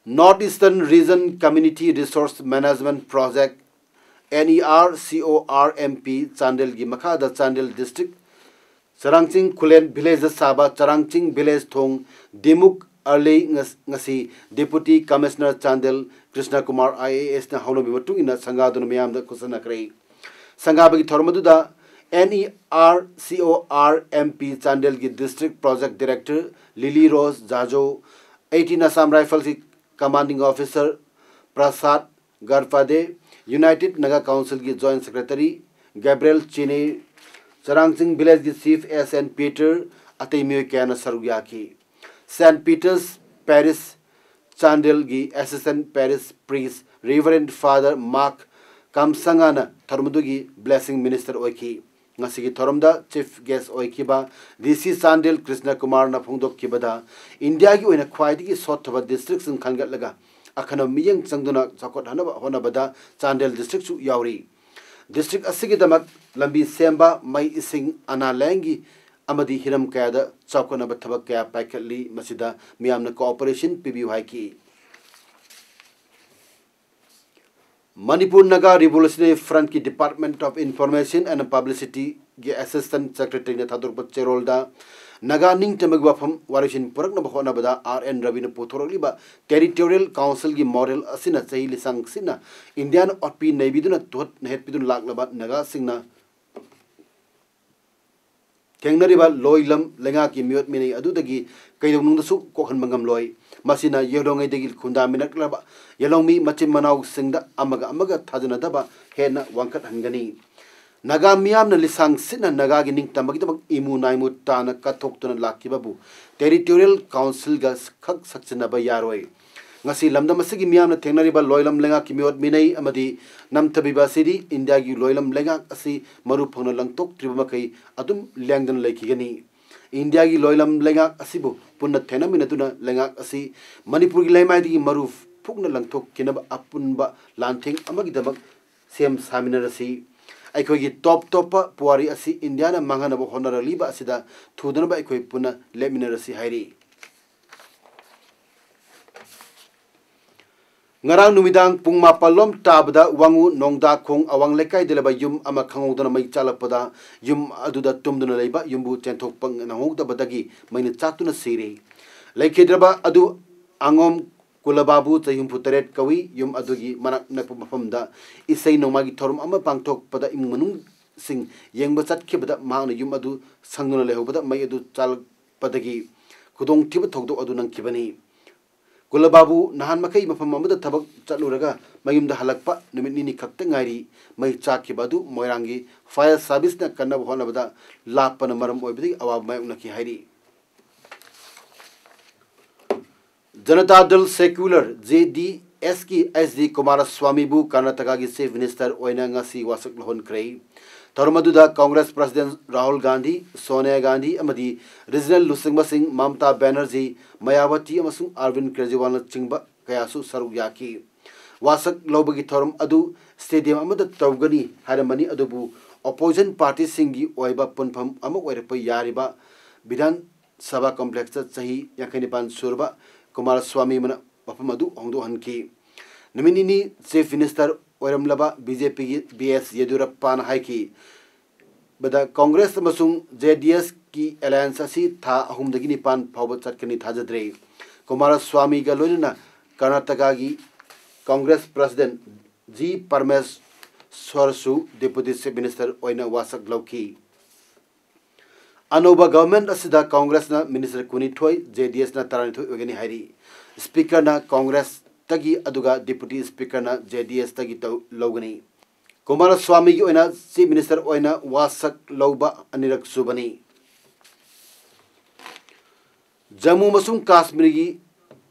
North Eastern Region Community Resource Management Project, N E R C O R M P, ꯆꯥꯟꯗꯦꯜꯒꯤ ꯃꯈꯥꯗ ꯆꯥꯟꯗꯦꯜ district ꯆꯔꯥꯡꯆꯤꯡ ꯈꯨꯂꯦꯟ villageꯇ ꯁꯥꯕ ꯆꯔꯥꯡꯆꯤꯡ village ꯊꯣꯡ ꯗꯤꯃꯨꯛ ꯑꯥꯔꯂꯤ ꯉꯁ-, ꯉꯁꯤ Deputy Commissioner Chandel Krishna Kumar I A ꯑꯦꯁꯅ ꯍꯧꯅꯕꯤ ꯃꯇꯨꯡ ꯏꯟꯅ ꯁꯪꯒꯥꯗꯨꯅ ꯃꯤꯌꯥꯝꯗ ꯈꯨꯠꯁꯝꯅꯈ꯭ꯔꯦ꯫ ꯁꯪꯒꯥꯕꯒꯤ ꯊꯧꯔꯝ ꯑꯗꯨꯗ ꯑꯦꯟ ꯏ ꯑꯥꯔ ꯁꯤ ꯑꯣ ꯑꯥꯔ ꯑꯦꯝ ꯄꯤ ꯆꯥꯟꯗꯦꯜꯒꯤ District Project Director Lily Rose Jajo, eighteen Assam Riflesꯀꯤ Commanding Officer Prasad Garphade, United Naga Councilꯒꯤ Joint Secretary ꯒꯦꯕ꯭ꯔꯤꯌꯦꯜ ꯆꯤꯅꯦ, ꯆꯔꯥꯡꯆꯤꯡ Villageꯀꯤ Chief ꯑꯦꯁ ꯑꯦꯟ ꯄꯤꯇꯔ, ꯑꯇꯩ ꯃꯤꯑꯣꯏ ꯀꯌꯥꯅ ꯁꯔꯨꯛ ꯌꯥꯈꯤ꯫ Saint Peter's Parish ꯆꯥꯟꯗꯦꯜꯒꯤ Assistant Parish Priest Reverend Father Mark ꯀꯝꯁꯪꯉꯥꯅ ꯊꯧꯔꯝ ꯑꯗꯨꯒꯤ Blessing Minister ꯑꯣꯏꯈꯤ꯫ ꯉꯁꯤꯒꯤ ꯊꯧꯔꯝꯗ Chief Guest ꯑꯣꯏꯈꯤꯕ ꯗꯤ ꯁꯤ ꯆꯥꯟꯗꯦꯜ ꯀ꯭ꯔꯤꯁꯅ ꯀꯨꯃꯥꯔꯅ ꯐꯣꯡꯗꯣꯛꯈꯤꯕꯗ, ꯏꯟꯗꯤꯌꯥꯒꯤ ꯑꯣꯏꯅ ꯈ꯭ꯋꯥꯏꯗꯒꯤ ꯁꯣꯠꯊꯕ districtꯁꯤꯡ ꯈꯟꯒꯠꯂꯒ ꯑꯈꯟꯅꯕ ꯃꯤꯠꯌꯦꯡ ꯆꯪꯗꯨꯅ ꯆꯥꯎꯈꯠꯍꯟꯅꯕ ꯍꯣꯠꯅꯕꯗ ꯆꯥꯟꯗꯦꯜ districtꯁꯨ ꯌꯥꯎꯔꯤ꯫ District ꯑꯁꯤꯒꯤꯗꯃꯛ ꯂꯝꯕꯤ ꯁꯦꯝꯕ, ꯃꯩ ꯏꯁꯤꯡ, ꯑꯅꯥ ꯂꯥꯌꯦꯡꯒꯤ ꯑꯃꯗꯤ ꯍꯤꯔꯝ ꯀꯌꯥꯗ ꯆꯥꯎꯈꯠꯅꯕ ꯊꯕꯛ ꯀꯌꯥ ꯄꯥꯏꯈꯠꯂꯤ꯫ ꯃꯁꯤꯗ ꯃꯤꯌꯥꯝꯅ cooperation ꯄꯤꯕꯤꯌꯨ ꯍꯥꯏꯈꯤ꯫ Manipur Naga Revolutionary Frontꯀꯤ Department of Information and Publicityꯒꯤ Assistant Secretaryꯅ ꯊꯥꯗꯣꯔꯛꯄ ꯆꯦꯔꯣꯜꯗ, Naga ꯅꯤꯡꯇꯝꯕꯒꯤ ꯋꯥꯐꯝ ꯋꯥꯔꯣꯏꯁꯤꯟ ꯄꯨꯔꯛꯅꯕ ꯍꯣꯠꯅꯕꯗ ꯑꯥꯔ ꯑꯦꯟ ꯔꯕꯤꯅ ꯄꯨꯊꯣꯔꯛꯂꯤꯕ Territorial Councilꯒꯤ model ꯑꯁꯤꯅ ꯆꯍꯤ ꯂꯤꯁꯥꯡ ꯁꯤꯠꯅ ꯏꯟꯗꯤꯌꯥꯅ ꯑꯣꯠꯄꯤ ꯅꯩꯕꯤꯗꯨꯅ ꯇꯨꯍꯠ ꯅꯩꯍꯠꯄꯤꯗꯨꯅ ꯂꯥꯛꯂꯕ ꯅꯥꯒꯥꯁꯤꯡꯅ ꯊꯦꯡꯅꯔꯤꯕ ꯂꯣꯏ ꯂꯝ ꯂꯩꯉꯥꯛꯀꯤ ꯃꯤꯑꯣꯠ ꯃꯤꯅꯩ ꯑꯗꯨꯗꯒꯤ ꯀꯩꯗꯧꯅꯨꯡꯗꯁꯨ ꯀꯣꯛꯍꯟꯕ ꯉꯝꯂꯣꯏ꯫ ꯃꯁꯤꯅ ꯌꯦꯜꯍꯧꯉꯩꯗꯒꯤ ꯈꯨꯟꯗꯥꯃꯤꯟꯅꯔꯛꯂꯕ ꯌꯦꯜꯍꯧꯃꯤ ꯃꯆꯤꯟ ꯃꯅꯥꯎꯁꯤꯡꯗ ꯑꯃꯒ ꯑꯃꯒ ꯊꯥꯖꯅꯗꯕ ꯍꯦꯟꯅ ꯋꯥꯡꯈꯠꯍꯟꯒꯅꯤ꯫ ꯅꯥꯒꯥ ꯃꯤꯌꯥꯝꯅ ꯂꯤꯁꯥꯡ ꯁꯤꯠꯅ ꯅꯥꯒꯥꯒꯤ ꯅꯤꯡꯇꯝꯕꯒꯤꯗꯃꯛ ꯏꯃꯨ ꯅꯥꯏꯃꯨ ꯇꯥꯅ ꯀꯠꯊꯣꯛꯇꯨꯅ ꯂꯥꯛꯈꯤꯕꯕꯨ Territorial Councilꯒ ꯈꯛ ꯁꯛꯆꯤꯟꯅꯕ ꯌꯥꯔꯣꯏ꯫ ꯉꯁꯤ ꯂꯝꯗꯝ ꯑꯁꯤꯒꯤ ꯃꯤꯌꯥꯝꯅ ꯊꯦꯡꯅꯔꯤꯕ ꯂꯣꯏꯂꯝ ꯂꯩꯉꯥꯛꯀꯤ ꯃꯤꯑꯣꯠ ꯃꯤꯅꯩ ꯑꯃꯗꯤ ꯅꯝꯊꯕꯤꯕ ꯑꯁꯤꯗꯤ ꯏꯟꯗꯤꯌꯥꯒꯤ ꯂꯣꯏꯂꯝ ꯂꯩꯉꯥꯛ ꯑꯁꯤ ꯃꯔꯨ ꯐꯪꯅ ꯂꯪꯊꯣꯛꯇ꯭ꯔꯤꯕ ꯃꯈꯩ ꯑꯗꯨꯝ ꯂꯦꯡꯗꯅ ꯂꯩꯈꯤꯒꯅꯤ꯫ ꯏꯟꯗꯤꯌꯥꯒꯤ ꯂꯣꯏꯂꯝ ꯂꯩꯉꯥꯛ ꯑꯁꯤꯕꯨ ꯄꯨꯟꯅ ꯊꯦꯡꯅꯃꯤꯟꯅꯗꯨꯅ ꯂꯩꯉꯥꯛ ꯑꯁꯤ ꯃꯅꯤꯄꯨꯔꯒꯤ ꯂꯩꯃꯥꯏꯗꯒꯤ ꯃꯔꯨ ꯐꯨꯛꯅ ꯂꯪꯊꯣꯛꯈꯤꯅꯕ ꯑꯄꯨꯟꯕ ꯂꯥꯟꯊꯦꯡ ꯑꯃꯒꯤꯗꯃꯛ ꯁꯦꯝ ꯁꯥꯃꯤꯟꯅꯔꯁꯤ꯫ ꯑꯩꯈꯣꯏꯒꯤ ꯇꯣꯞ ꯇꯣꯞꯄ ꯄꯨꯋꯥꯔꯤ ꯑꯁꯤ ꯏꯟꯗꯤꯌꯥꯅ ꯃꯥꯡꯍꯟꯅꯕ ꯍꯣꯠꯅꯔꯛꯂꯤꯕ ꯑꯁꯤꯗ ꯊꯨꯗꯅꯕ ꯑꯩꯈꯣꯏ ꯄꯨꯟꯅ ꯂꯦꯞꯃꯤꯟꯅꯔꯁꯤ ꯍꯥꯏꯔꯤ꯫ ꯉꯔꯥꯡ ꯅꯨꯃꯤꯗꯥꯡ ꯄꯨꯡ ꯃꯥꯄꯜ ꯂꯣꯝ ꯇꯥꯕꯗ ꯋꯥꯉꯨ ꯅꯣꯡꯗꯥꯈꯣꯡ ꯑꯋꯥꯡ ꯂꯩꯀꯥꯏꯗ ꯂꯩꯕ ꯌꯨꯝ ꯑꯃ ꯈꯪꯍꯧꯗꯅ ꯃꯩ ꯆꯥꯛꯂꯛꯄꯗ ꯌꯨꯝ ꯑꯗꯨꯗ ꯇꯨꯝꯗꯨꯅ ꯂꯩꯕ ꯌꯨꯝꯕꯨ ꯆꯦꯟꯊꯣꯛꯄ ꯅꯪꯍꯧꯗꯕꯗꯒꯤ ꯃꯩꯅ ꯆꯥꯛꯇꯨꯅ ꯁꯤꯔꯦ꯫ ꯂꯩꯈꯤꯗ꯭ꯔꯕ ꯑꯗꯨ ꯑꯉꯣꯝ ꯀꯨꯂꯕꯥꯕꯨ, ꯆꯍꯤ ꯍꯨꯝꯐꯨ ꯇꯔꯦꯠ ꯀꯧꯏ꯫ ꯌꯨꯝ ꯑꯗꯨꯒꯤ ꯃꯅꯥꯛ ꯅꯛꯄ ꯃꯐꯝꯗ ꯏꯁꯩ ꯅꯣꯡꯃꯥꯏꯒꯤ ꯊꯧꯔꯝ ꯑꯃ ꯄꯥꯡꯊꯣꯛꯄꯗ ꯏꯃꯨꯡ ꯃꯅꯨꯡꯁꯤꯡ ꯌꯦꯡꯕ ꯆꯠꯈꯤꯕꯗ ꯃꯍꯥꯛꯅ ꯌꯨꯝ ꯑꯗꯨ ꯁꯪꯗꯨꯅ ꯂꯩꯍꯧꯕꯗ ꯃꯩ ꯑꯗꯨ ꯆꯥꯜꯂꯛꯄꯗꯒꯤ ꯈꯨꯗꯣꯡꯊꯤꯕ ꯊꯧꯗꯣꯛ ꯑꯗꯨ ꯅꯪꯈꯤꯕꯅꯤ꯫ ꯀꯨꯂꯕꯥꯕꯨ ꯅꯍꯥꯟ ꯃꯈꯩ ꯃꯐꯝ ꯑꯃꯗ ꯊꯕꯛ ꯆꯠꯂꯨꯔꯒ ꯃꯌꯨꯝꯗ ꯍꯜꯂꯛꯄ ꯅꯨꯃꯤꯠ ꯅꯤꯅꯤ ꯈꯛꯇ ꯉꯥꯏꯔꯤ꯫ ꯃꯩ ꯆꯥꯛꯈꯤꯕ ꯑꯗꯨ ꯃꯣꯏꯔꯥꯡꯒꯤ fire serviceꯅ ꯀꯟꯅꯕ ꯍꯣꯠꯅꯕꯗ ꯂꯥꯞꯄꯅ ꯃꯔꯝ ꯑꯣꯏꯕꯗꯒꯤ ꯑꯋꯥꯕ ꯃꯥꯌꯣꯛꯅꯈꯤ ꯍꯥꯏꯔꯤ꯫ ꯖꯅꯇꯥ ꯗꯜ ꯁꯦꯀ꯭ꯌꯨꯂꯔ, JDSꯀꯤ HD ꯀꯨꯃꯥꯔꯁ꯭ꯋꯥꯃꯤꯕꯨ ꯀꯔꯅꯥꯇꯀꯥꯒꯤ Chief Minister ꯑꯣꯏꯅ ꯉꯁꯤ ꯋꯥꯁꯛ ꯂꯧꯍꯟꯈ꯭ꯔꯦ꯫ ꯊꯧꯔꯝ ꯑꯗꯨꯗ Congress President ꯔꯥꯍꯨꯜ ꯒꯥꯟꯙꯤ, ꯁꯣꯅꯤꯌꯥ ꯒꯥꯟꯙꯤ ꯑꯃꯗꯤ Regional ꯂꯨꯆꯤꯡꯕꯁꯤꯡ ꯃꯃꯇꯥ ꯕꯦꯅꯔꯖꯤ, ꯃꯌꯥꯕꯇꯤ ꯑꯃꯁꯨꯡ ꯑꯔꯕꯤꯟ ꯀꯦꯖꯔꯤꯋꯥꯜꯅꯆꯤꯡꯕ ꯀꯌꯥꯁꯨ ꯁꯔꯨꯛ ꯌꯥꯈꯤ꯫ ꯋꯥꯁꯛ ꯂꯧꯕꯒꯤ ꯊꯧꯔꯝ ꯑꯗꯨ stadium ꯑꯃꯗ ꯇꯧꯒꯅꯤ ꯍꯥꯏꯔꯝꯕꯅꯤ, ꯑꯗꯨꯕꯨ opposition partyꯁꯤꯡꯒꯤ ꯑꯣꯏꯕ ꯄꯨꯟꯐꯝ ꯑꯃ ꯑꯣꯏꯔꯛꯄ ꯌꯥꯔꯤꯕ ꯕꯤꯙꯥꯟ ꯁꯚꯥ complexꯇ ꯆꯍꯤ ꯌꯥꯡꯈꯩ ꯅꯤꯄꯥꯟ ꯁꯨꯔꯕ ꯀꯨꯃꯥꯔꯁ꯭ꯋꯥꯃꯤꯅ ꯃꯐꯝ ꯑꯗꯨ ꯍꯣꯡꯗꯣꯛꯍꯟꯈꯤ꯫ ꯅꯨꯃꯤꯠ ꯅꯤꯅꯤ Chief Minister ꯑꯣꯏꯔꯝꯂꯕ BJPꯒꯤ ꯕꯤ ꯑꯦꯁ ꯌꯦꯗꯨꯔꯞꯄꯥꯅ ꯍꯥꯏꯈꯤ, ꯕꯗ Congress ꯑꯃꯁꯨꯡ JDSꯀꯤ alliance ꯑꯁꯤ ꯊꯥ ꯑꯍꯨꯝꯗꯒꯤ ꯅꯤꯄꯥꯟ ꯐꯥꯎꯕ ꯆꯠꯀꯅꯤ ꯊꯥꯖꯗ꯭ꯔꯦ꯫ ꯀꯨꯃꯥꯔꯁ꯭ꯋꯥꯃꯤꯒ ꯂꯣꯏꯅꯅ ꯀꯔꯅꯥꯇꯀꯥꯒꯤ Congress President ꯖꯤ ꯄꯔꯃꯦꯁ꯭ꯋꯔꯁꯨ Deputy Chief Minister ꯑꯣꯏꯅ ꯋꯥꯁꯛ ꯂꯧꯈꯤ꯫ ꯑꯅꯧꯕ government ꯑꯁꯤꯗ Congressꯅ Minister ꯀꯨꯟꯅꯤꯊꯣꯏ, JDSꯅ ꯇꯔꯥꯅꯤꯊꯣꯏ ꯑꯣꯏꯒꯅꯤ ꯍꯥꯏꯔꯤ꯫ Speakerꯅ Congressꯇꯒꯤ ꯑꯗꯨꯒ Deputy Speakerꯅ JDSꯇꯒꯤ ꯇꯧ-, ꯂꯧꯒꯅꯤ꯫ ꯀꯨꯃꯥꯔꯁ꯭ꯋꯥꯃꯤꯒꯤ ꯑꯣꯏꯅ Chief Minister ꯑꯣꯏꯅ ꯋꯥꯁꯛ ꯂꯧꯕ ꯑꯅꯤꯔꯛ ꯁꯨꯕꯅꯤ꯫ ꯖꯝꯃꯨ ꯑꯃꯁꯨꯡ ꯀꯥꯁꯃꯤꯔꯒꯤ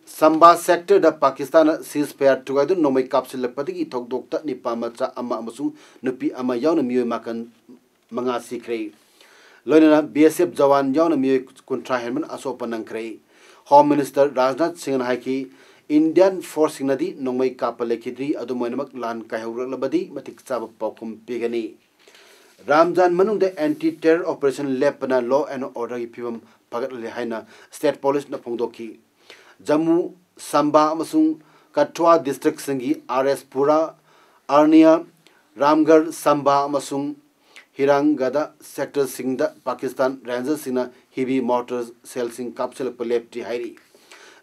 ꯁꯝꯕꯥ sectorꯗ ꯄꯥꯀꯤꯁꯇꯥꯟꯅ ceasefire ꯊꯨꯒꯥꯏꯗꯨꯅ ꯅꯣꯡꯃꯩ ꯀꯥꯞꯁꯤꯜꯂꯛꯄꯗꯒꯤ ꯊꯧꯗꯣꯛꯇ ꯅꯤꯄꯥ ꯃꯆꯥ ꯑꯃ ꯑꯃꯁꯨꯡ ꯅꯨꯄꯤ ꯑꯃ ꯌꯥꯎꯅ ꯃꯤꯑꯣꯏ ꯃꯥꯄꯟ, ꯃꯉꯥ ꯁꯤꯈ꯭ꯔꯦ꯫ ꯂꯣꯏꯅꯅ BSF ꯖꯋꯥꯟ ꯌꯥꯎꯅ ꯃꯤꯑꯣꯏ ꯀꯨꯟꯊ꯭ꯔꯥ ꯍꯦꯟꯕꯅ ꯑꯁꯣꯛꯄ ꯅꯪꯈ꯭ꯔꯦ꯫ Home Minister ꯔꯥꯖꯅꯥꯊ ꯁꯤꯡꯍꯅ ꯍꯥꯏꯈꯤ, Indian forceꯁꯤꯡꯅꯗꯤ ꯅꯣꯡꯃꯩ ꯀꯥꯞꯄ ꯂꯩꯈꯤꯗ꯭ꯔꯤ, ꯑꯗꯨꯝ ꯑꯣꯏꯅꯃꯛ ꯂꯥꯟ ꯀꯥꯏꯍꯧꯔꯛꯂꯕꯗꯤ ꯃꯇꯤꯛ ꯆꯥꯕ ꯄꯥꯎꯈꯨꯝ ꯄꯤꯒꯅꯤ꯫ ꯔꯝꯖꯥꯟ ꯃꯅꯨꯡꯗ anti terror operation ꯂꯦꯞꯄꯅ law and orderꯒꯤ ꯐꯤꯕꯝ ꯐꯒꯠꯍꯜꯂꯦ ꯍꯥꯏꯅ state policeꯅ ꯐꯣꯡꯗꯣꯛꯈꯤ꯫ ꯖꯝꯃꯨ, ꯁꯝꯕꯥ ꯑꯃꯁꯨꯡ ꯀꯊꯨꯋꯥ districtꯁꯤꯡꯒꯤ ꯑꯥꯔ ꯑꯦꯁ ꯄꯨꯔꯥ, ꯑꯔꯅꯤꯌꯥ, ꯔꯥꯝꯒꯔ, ꯁꯝꯕꯥ ꯑꯃꯁꯨꯡ ꯍꯤꯔꯥꯡꯒꯗ ꯁꯦꯛꯇꯔꯁꯤꯡꯗ ꯄꯥꯀꯤꯁꯇꯥꯟ ꯔꯦꯟꯖꯔꯁꯤꯡꯅ ꯍꯤꯕꯤ ꯃꯣꯔꯇꯔ ꯁꯦꯜꯁꯤꯡ ꯀꯥꯞꯁꯤꯜꯂꯛꯄ ꯂꯦꯞꯇ꯭ꯔꯤ ꯍꯥꯏꯔꯤ꯫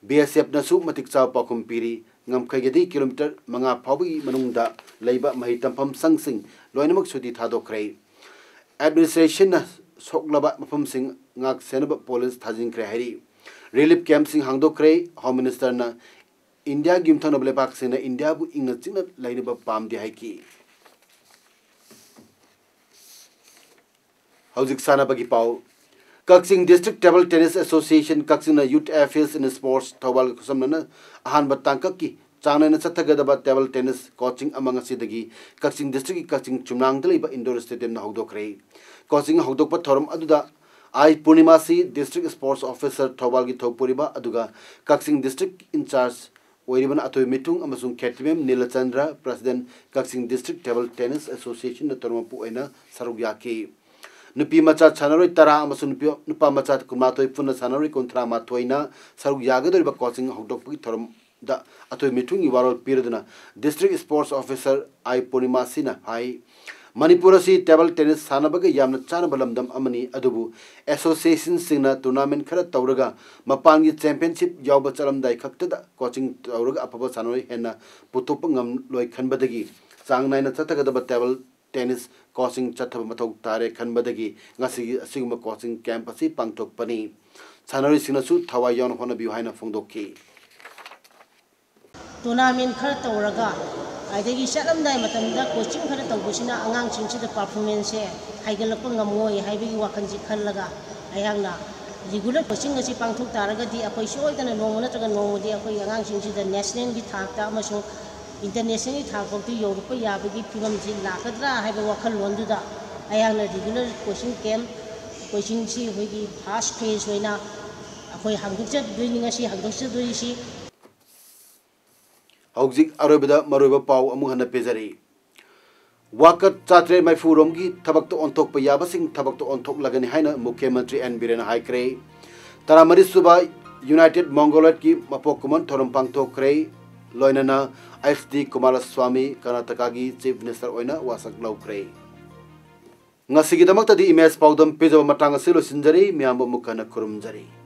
ꯕꯤ ꯑꯦꯁ ꯑꯦꯐꯅꯁꯨ ꯃꯇꯤꯛ ꯆꯥꯕ ꯄꯥꯎꯈꯨꯝ ꯄꯤꯔꯤ꯫ ꯉꯝꯈꯩꯒꯗꯤ ꯀꯤꯂꯣꯃꯤꯇꯔ ꯃꯉꯥ ꯐꯥꯎꯕꯒꯤ ꯃꯅꯨꯡꯗ ꯂꯩꯕ ꯃꯍꯩ ꯇꯝꯐꯝ ꯁꯪꯁꯤꯡ ꯂꯣꯏꯅꯃꯛ ꯁꯨꯇꯤ ꯊꯥꯗꯣꯛꯈ꯭ꯔꯦ꯫ ꯑꯦꯗꯃꯤꯅꯤꯁꯇ꯭ꯔꯦꯁꯟꯅ ꯁꯣꯛꯂꯕ ꯃꯐꯝꯁꯤꯡ ꯉꯥꯛ ꯁꯦꯟꯅꯕ ꯄꯨꯂꯤꯁ ꯊꯥꯖꯤꯟꯈ꯭ꯔꯦ ꯍꯥꯏꯔꯤ꯫ ꯔꯤꯂꯤꯐ ꯀꯦꯝꯞꯁꯤꯡ ꯍꯥꯡꯗꯣꯛꯈ꯭ꯔꯦ꯫ ꯍꯣꯝ ꯃꯤꯅꯤꯁꯇꯔꯅ ꯏꯟꯗꯤꯌꯥꯒꯤ ꯌꯨꯝꯊꯪꯅꯕ ꯂꯩꯕꯥꯛꯁꯤꯡꯅ ꯏꯟꯗꯤꯌꯥꯕꯨ ꯏꯪꯅ ꯆꯤꯛꯅ ꯂꯩꯅꯕ ꯄꯥꯝꯗꯦ ꯍꯥꯏꯈꯤ꯫ ꯍꯧꯖꯤꯛ ꯁꯥꯟꯅꯕꯒꯤ ꯄꯥꯎ꯫ ꯀꯛꯆꯤꯡ ꯗꯤꯁꯇ꯭ꯔꯤꯛ ꯇꯦꯕꯜ ꯇꯦꯅꯤꯁ ꯑꯦꯁꯣꯁꯤꯌꯦꯁꯟ, ꯀꯛꯆꯤꯡꯅ Youth Affairs and Sports ꯊꯧꯕꯥꯜꯒ ꯈꯨꯠꯁꯝꯅꯅ ꯑꯍꯥꯟꯕ ꯇꯥꯡꯀꯛꯀꯤ ꯆꯥꯡ ꯅꯥꯏꯅ ꯆꯠꯊꯒꯗꯕ ꯇꯦꯕꯜ ꯇꯦꯅꯤꯁ ꯀꯣꯆꯤꯡ ꯑꯃ ꯉꯁꯤꯗꯒꯤ ꯀꯛꯆꯤꯡ ꯗꯤꯁꯇ꯭ꯔꯤꯛꯀꯤ ꯀꯛꯆꯤꯡ ꯆꯨꯝꯅꯥꯡꯗ ꯂꯩꯕ ꯏꯟꯗꯣꯔ ꯁ꯭ꯇꯦꯗꯤꯌꯝꯗ ꯍꯧꯗꯣꯛꯈ꯭ꯔꯦ꯫ ꯀꯣꯆꯤꯡ ꯍꯧꯗꯣꯛꯄ ꯊꯧꯔꯝ ꯑꯗꯨꯗ ꯑꯥꯏ ꯄꯨꯔꯅꯤꯃꯥꯁꯤ ꯗꯤꯁꯇ꯭ꯔꯤꯛ ꯁ꯭ꯄꯣꯔꯠꯁ ꯑꯣꯐꯤꯁꯔ ꯊꯧꯕꯥꯜꯒꯤ ꯊꯧꯄꯨꯔꯤꯕ ꯑꯗꯨꯒ ꯀꯛꯆꯤꯡ ꯗꯤꯁꯇ꯭ꯔꯤꯛ ꯏꯟꯆꯥꯔꯖ ꯑꯣꯏꯔꯤꯕꯅ ꯑꯇꯣꯏ ꯃꯤꯊꯨꯡ ꯑꯃꯁꯨꯡ ꯈꯦꯇ꯭ꯔꯤꯃꯌꯨꯝ ꯅꯤꯂꯆꯟꯗ꯭ꯔ, ꯄ꯭ꯔꯁꯤꯗꯦꯟꯠ, ꯀꯛꯆꯤꯡ ꯗꯤꯁꯇ꯭ꯔꯤꯛ ꯇꯦꯕꯜ ꯇꯦꯅꯤꯁ ꯑꯦꯁꯣꯁꯤꯌꯦꯁꯟꯅ ꯇꯔꯨꯝ ꯃꯄꯨ ꯑꯣꯏꯅ ꯁꯔꯨꯛ ꯌꯥꯈꯤ꯫ ꯅꯨꯄꯤ ꯃꯆꯥ ꯁꯥꯟꯅꯔꯣꯏ ꯇꯔꯥ ꯑꯃꯁꯨꯡ ꯅꯨꯄꯤ, ꯅꯨꯄꯥ ꯃꯆꯥ ꯀꯨꯟꯃꯥꯊꯣꯏ, ꯄꯨꯟꯅ ꯁꯥꯟꯅꯔꯣꯏ ꯀꯨꯟꯊ꯭ꯔꯥ ꯃꯥꯊꯣꯏꯅ ꯁꯔꯨꯛ ꯌꯥꯒꯗꯧꯔꯤꯕ ꯀꯣꯆꯤꯡ ꯍꯧꯗꯣꯛꯄꯒꯤ ꯊꯧꯔꯝꯗ ꯑꯇꯣꯏ ꯃꯤꯊꯨꯡꯒꯤ ꯋꯥꯔꯣꯜ ꯄꯤꯔꯗꯨꯅ ꯗꯤꯁꯇ꯭ꯔꯤꯛ ꯁ꯭ꯄꯣꯔꯠꯁ ꯑꯣꯐꯤꯁꯔ ꯑꯥꯏ ꯄꯨꯔꯅꯤꯃꯥꯁꯤꯅ ꯍꯥꯏ, ꯃꯅꯤꯄꯨꯔ ꯑꯁꯤ ꯇꯦꯕꯜ ꯇꯦꯅꯤꯁ ꯁꯥꯟꯅꯕꯒ ꯌꯥꯝꯅ ꯆꯥꯟꯅꯕ ꯂꯝꯗꯝ ꯑꯃꯅꯤ, ꯑꯗꯨꯕꯨ ꯑꯦꯁꯣꯁꯤꯌꯦꯁꯟꯁꯤꯡꯅ ꯇꯣꯔꯅꯥꯃꯦꯟꯠ ꯈꯔ ꯇꯧꯔꯒ ꯃꯄꯥꯟꯒꯤ ꯆꯦꯝꯄꯤꯌꯟꯁꯤꯞ ꯌꯥꯎꯕ ꯆꯠꯂꯝꯗꯥꯏ ꯈꯛꯇꯗ ꯀꯣꯆꯤꯡ ꯇꯧꯔꯒ ꯑꯐꯕ ꯁꯥꯟꯅꯔꯣꯏ ꯍꯦꯟꯅ ꯄꯨꯊꯣꯛꯄ ꯉꯝꯂꯣꯏ ꯈꯟꯕꯗꯒꯤ ꯆꯥꯡ ꯅꯥꯏꯅ ꯆꯠꯊꯒꯗꯕ ꯇꯦꯕꯜ ꯇꯦꯅꯤꯁ ꯀꯣꯆꯤꯡ ꯆꯠꯊꯕ ꯃꯊꯧ ꯇꯥꯔꯦ ꯈꯟꯕꯗꯒꯤ ꯉꯁꯤꯒꯤ ꯑꯁꯤꯒꯨꯝꯕ ꯀꯣꯆꯤꯡ ꯀꯦꯝꯞ ꯑꯁꯤ ꯄꯥꯡꯊꯣꯛꯄꯅꯤ꯫ ꯁꯥꯟꯅꯔꯣꯏꯁꯤꯡꯅꯁꯨ ꯊꯋꯥꯏ ꯌꯥꯎꯅ ꯍꯣꯠꯅꯕꯤꯌꯨ ꯍꯥꯏꯅ ꯐꯣꯡꯗꯣꯛꯈꯤ꯫ ꯇꯣꯔꯅꯥꯃꯦꯟ ꯈꯔ ꯇꯧꯔꯒ ꯑꯗꯒꯤ ꯆꯠꯂꯝꯗꯥꯏ ꯃꯇꯝꯗ ꯀꯣꯆꯤꯡ ꯈꯔ ꯇꯧꯕꯁꯤꯅ ꯑꯉꯥꯡꯁꯤꯡꯁꯤꯗ ꯄꯔꯐꯣꯔꯃꯦꯟꯁꯁꯦ ꯍꯥꯏꯒꯠꯂꯛꯄ ꯉꯝꯃꯣꯏ ꯍꯥꯏꯕꯒꯤ ꯋꯥꯈꯜꯁꯤ ꯈꯜꯂꯒ ꯑꯩꯍꯥꯛꯅ ꯔꯤꯒꯨꯂꯔ ꯀꯣꯆꯤꯡ ꯑꯁꯤ ꯄꯥꯡꯊꯣꯛ ꯇꯥꯔꯒꯗꯤ ꯑꯩꯈꯣꯏ ꯁꯣꯏꯗꯅ ꯅꯣꯡꯃ ꯅꯠꯇ꯭ꯔꯒ ꯅꯣꯡꯃꯗꯤ ꯑꯩꯈꯣꯏ ꯑꯉꯥꯡꯁꯤꯡꯁꯤꯗ ꯅꯦꯁꯅꯦꯜꯒꯤ ꯊꯥꯛꯇ ꯑꯃꯁꯨꯡ ꯏꯟꯇꯔꯅꯦꯁꯅꯦꯜꯒꯤ ꯊꯥꯛ ꯐꯥꯎꯗ ꯌꯧꯔꯛꯄ ꯌꯥꯕꯒꯤ ꯐꯤꯕꯝꯁꯤ ꯂꯥꯛꯀꯗ꯭ꯔꯥ ꯍꯥꯏꯕ ꯋꯥꯈꯜꯂꯣꯟꯗꯨꯗ ꯑꯩꯍꯥꯛꯅ ꯔꯤꯒꯨꯂꯔ ꯀꯣꯆꯤꯡ ꯀꯦꯝꯞ, ꯀꯣꯆꯤꯡꯁꯤ ꯑꯩꯈꯣꯏꯒꯤ ꯐꯥꯔꯁ ꯐꯦꯖ ꯑꯣꯏꯅ ꯑꯩꯈꯣꯏ ꯍꯥꯡꯗꯣꯛꯆꯗꯣꯏꯅꯤ, ꯉꯁꯤ ꯍꯥꯡꯗꯣꯛꯆꯗꯣꯏꯁꯤ꯫ ꯍꯧꯖꯤꯛ ꯑꯔꯣꯏꯕꯗ ꯃꯔꯨꯑꯣꯏꯕ ꯄꯥꯎ ꯑꯃꯨꯛ ꯍꯟꯅ ꯄꯤꯖꯔꯤ꯫ ꯋꯥꯀꯠ ꯆꯥꯇ꯭ꯔꯦꯠ ꯃꯔꯤꯐꯨ ꯔꯣꯝꯒꯤ ꯊꯕꯛꯇ ꯑꯣꯟꯊꯣꯛꯄ ꯌꯥꯕꯁꯤꯡ ꯊꯕꯛꯇ ꯑꯣꯟꯊꯣꯛꯂꯒꯅꯤ ꯍꯥꯏꯅ ꯃꯨꯈ꯭ꯌ ꯃꯟꯇ꯭ꯔꯤ ꯑꯦꯟ ꯕꯤꯔꯦꯟꯅ ꯍꯥꯏꯈ꯭ꯔꯦ꯫ ꯇꯔꯥꯃꯔꯤ ꯁꯨꯕ ꯌꯨꯅꯥꯏꯇꯦꯗ ꯃꯣꯡꯒꯣꯂꯣꯏꯗꯀꯤ ꯃꯄꯣꯛ ꯀꯨꯝꯑꯣꯟ ꯊꯧꯔꯝ ꯄꯥꯡꯊꯣꯛꯈ꯭ꯔꯦ꯫ ꯂꯣꯏꯅꯅ ꯑꯩꯆ ꯗꯤ ꯀꯨꯃꯥꯔꯁ꯭ꯋꯥꯃꯤ ꯀꯔꯅꯥꯇꯀꯥꯒꯤ ꯆꯤꯐ ꯃꯤꯅꯤꯁꯇꯔ ꯑꯣꯏꯅ ꯋꯥꯁꯛ ꯂꯧꯈ꯭ꯔꯦ꯫ ꯉꯁꯤꯒꯤꯗꯃꯛꯇꯗꯤ ꯏꯃꯦꯖ ꯄꯥꯎꯗꯝ ꯄꯤꯖꯕ ꯃꯇꯥꯡ ꯑꯁꯤ ꯂꯣꯏꯁꯤꯟꯖꯔꯤ꯫ ꯃꯌꯥꯝꯕꯨ ꯑꯃꯨꯛ ꯍꯟꯅ ꯈꯨꯔꯨꯝꯖꯔꯤ꯫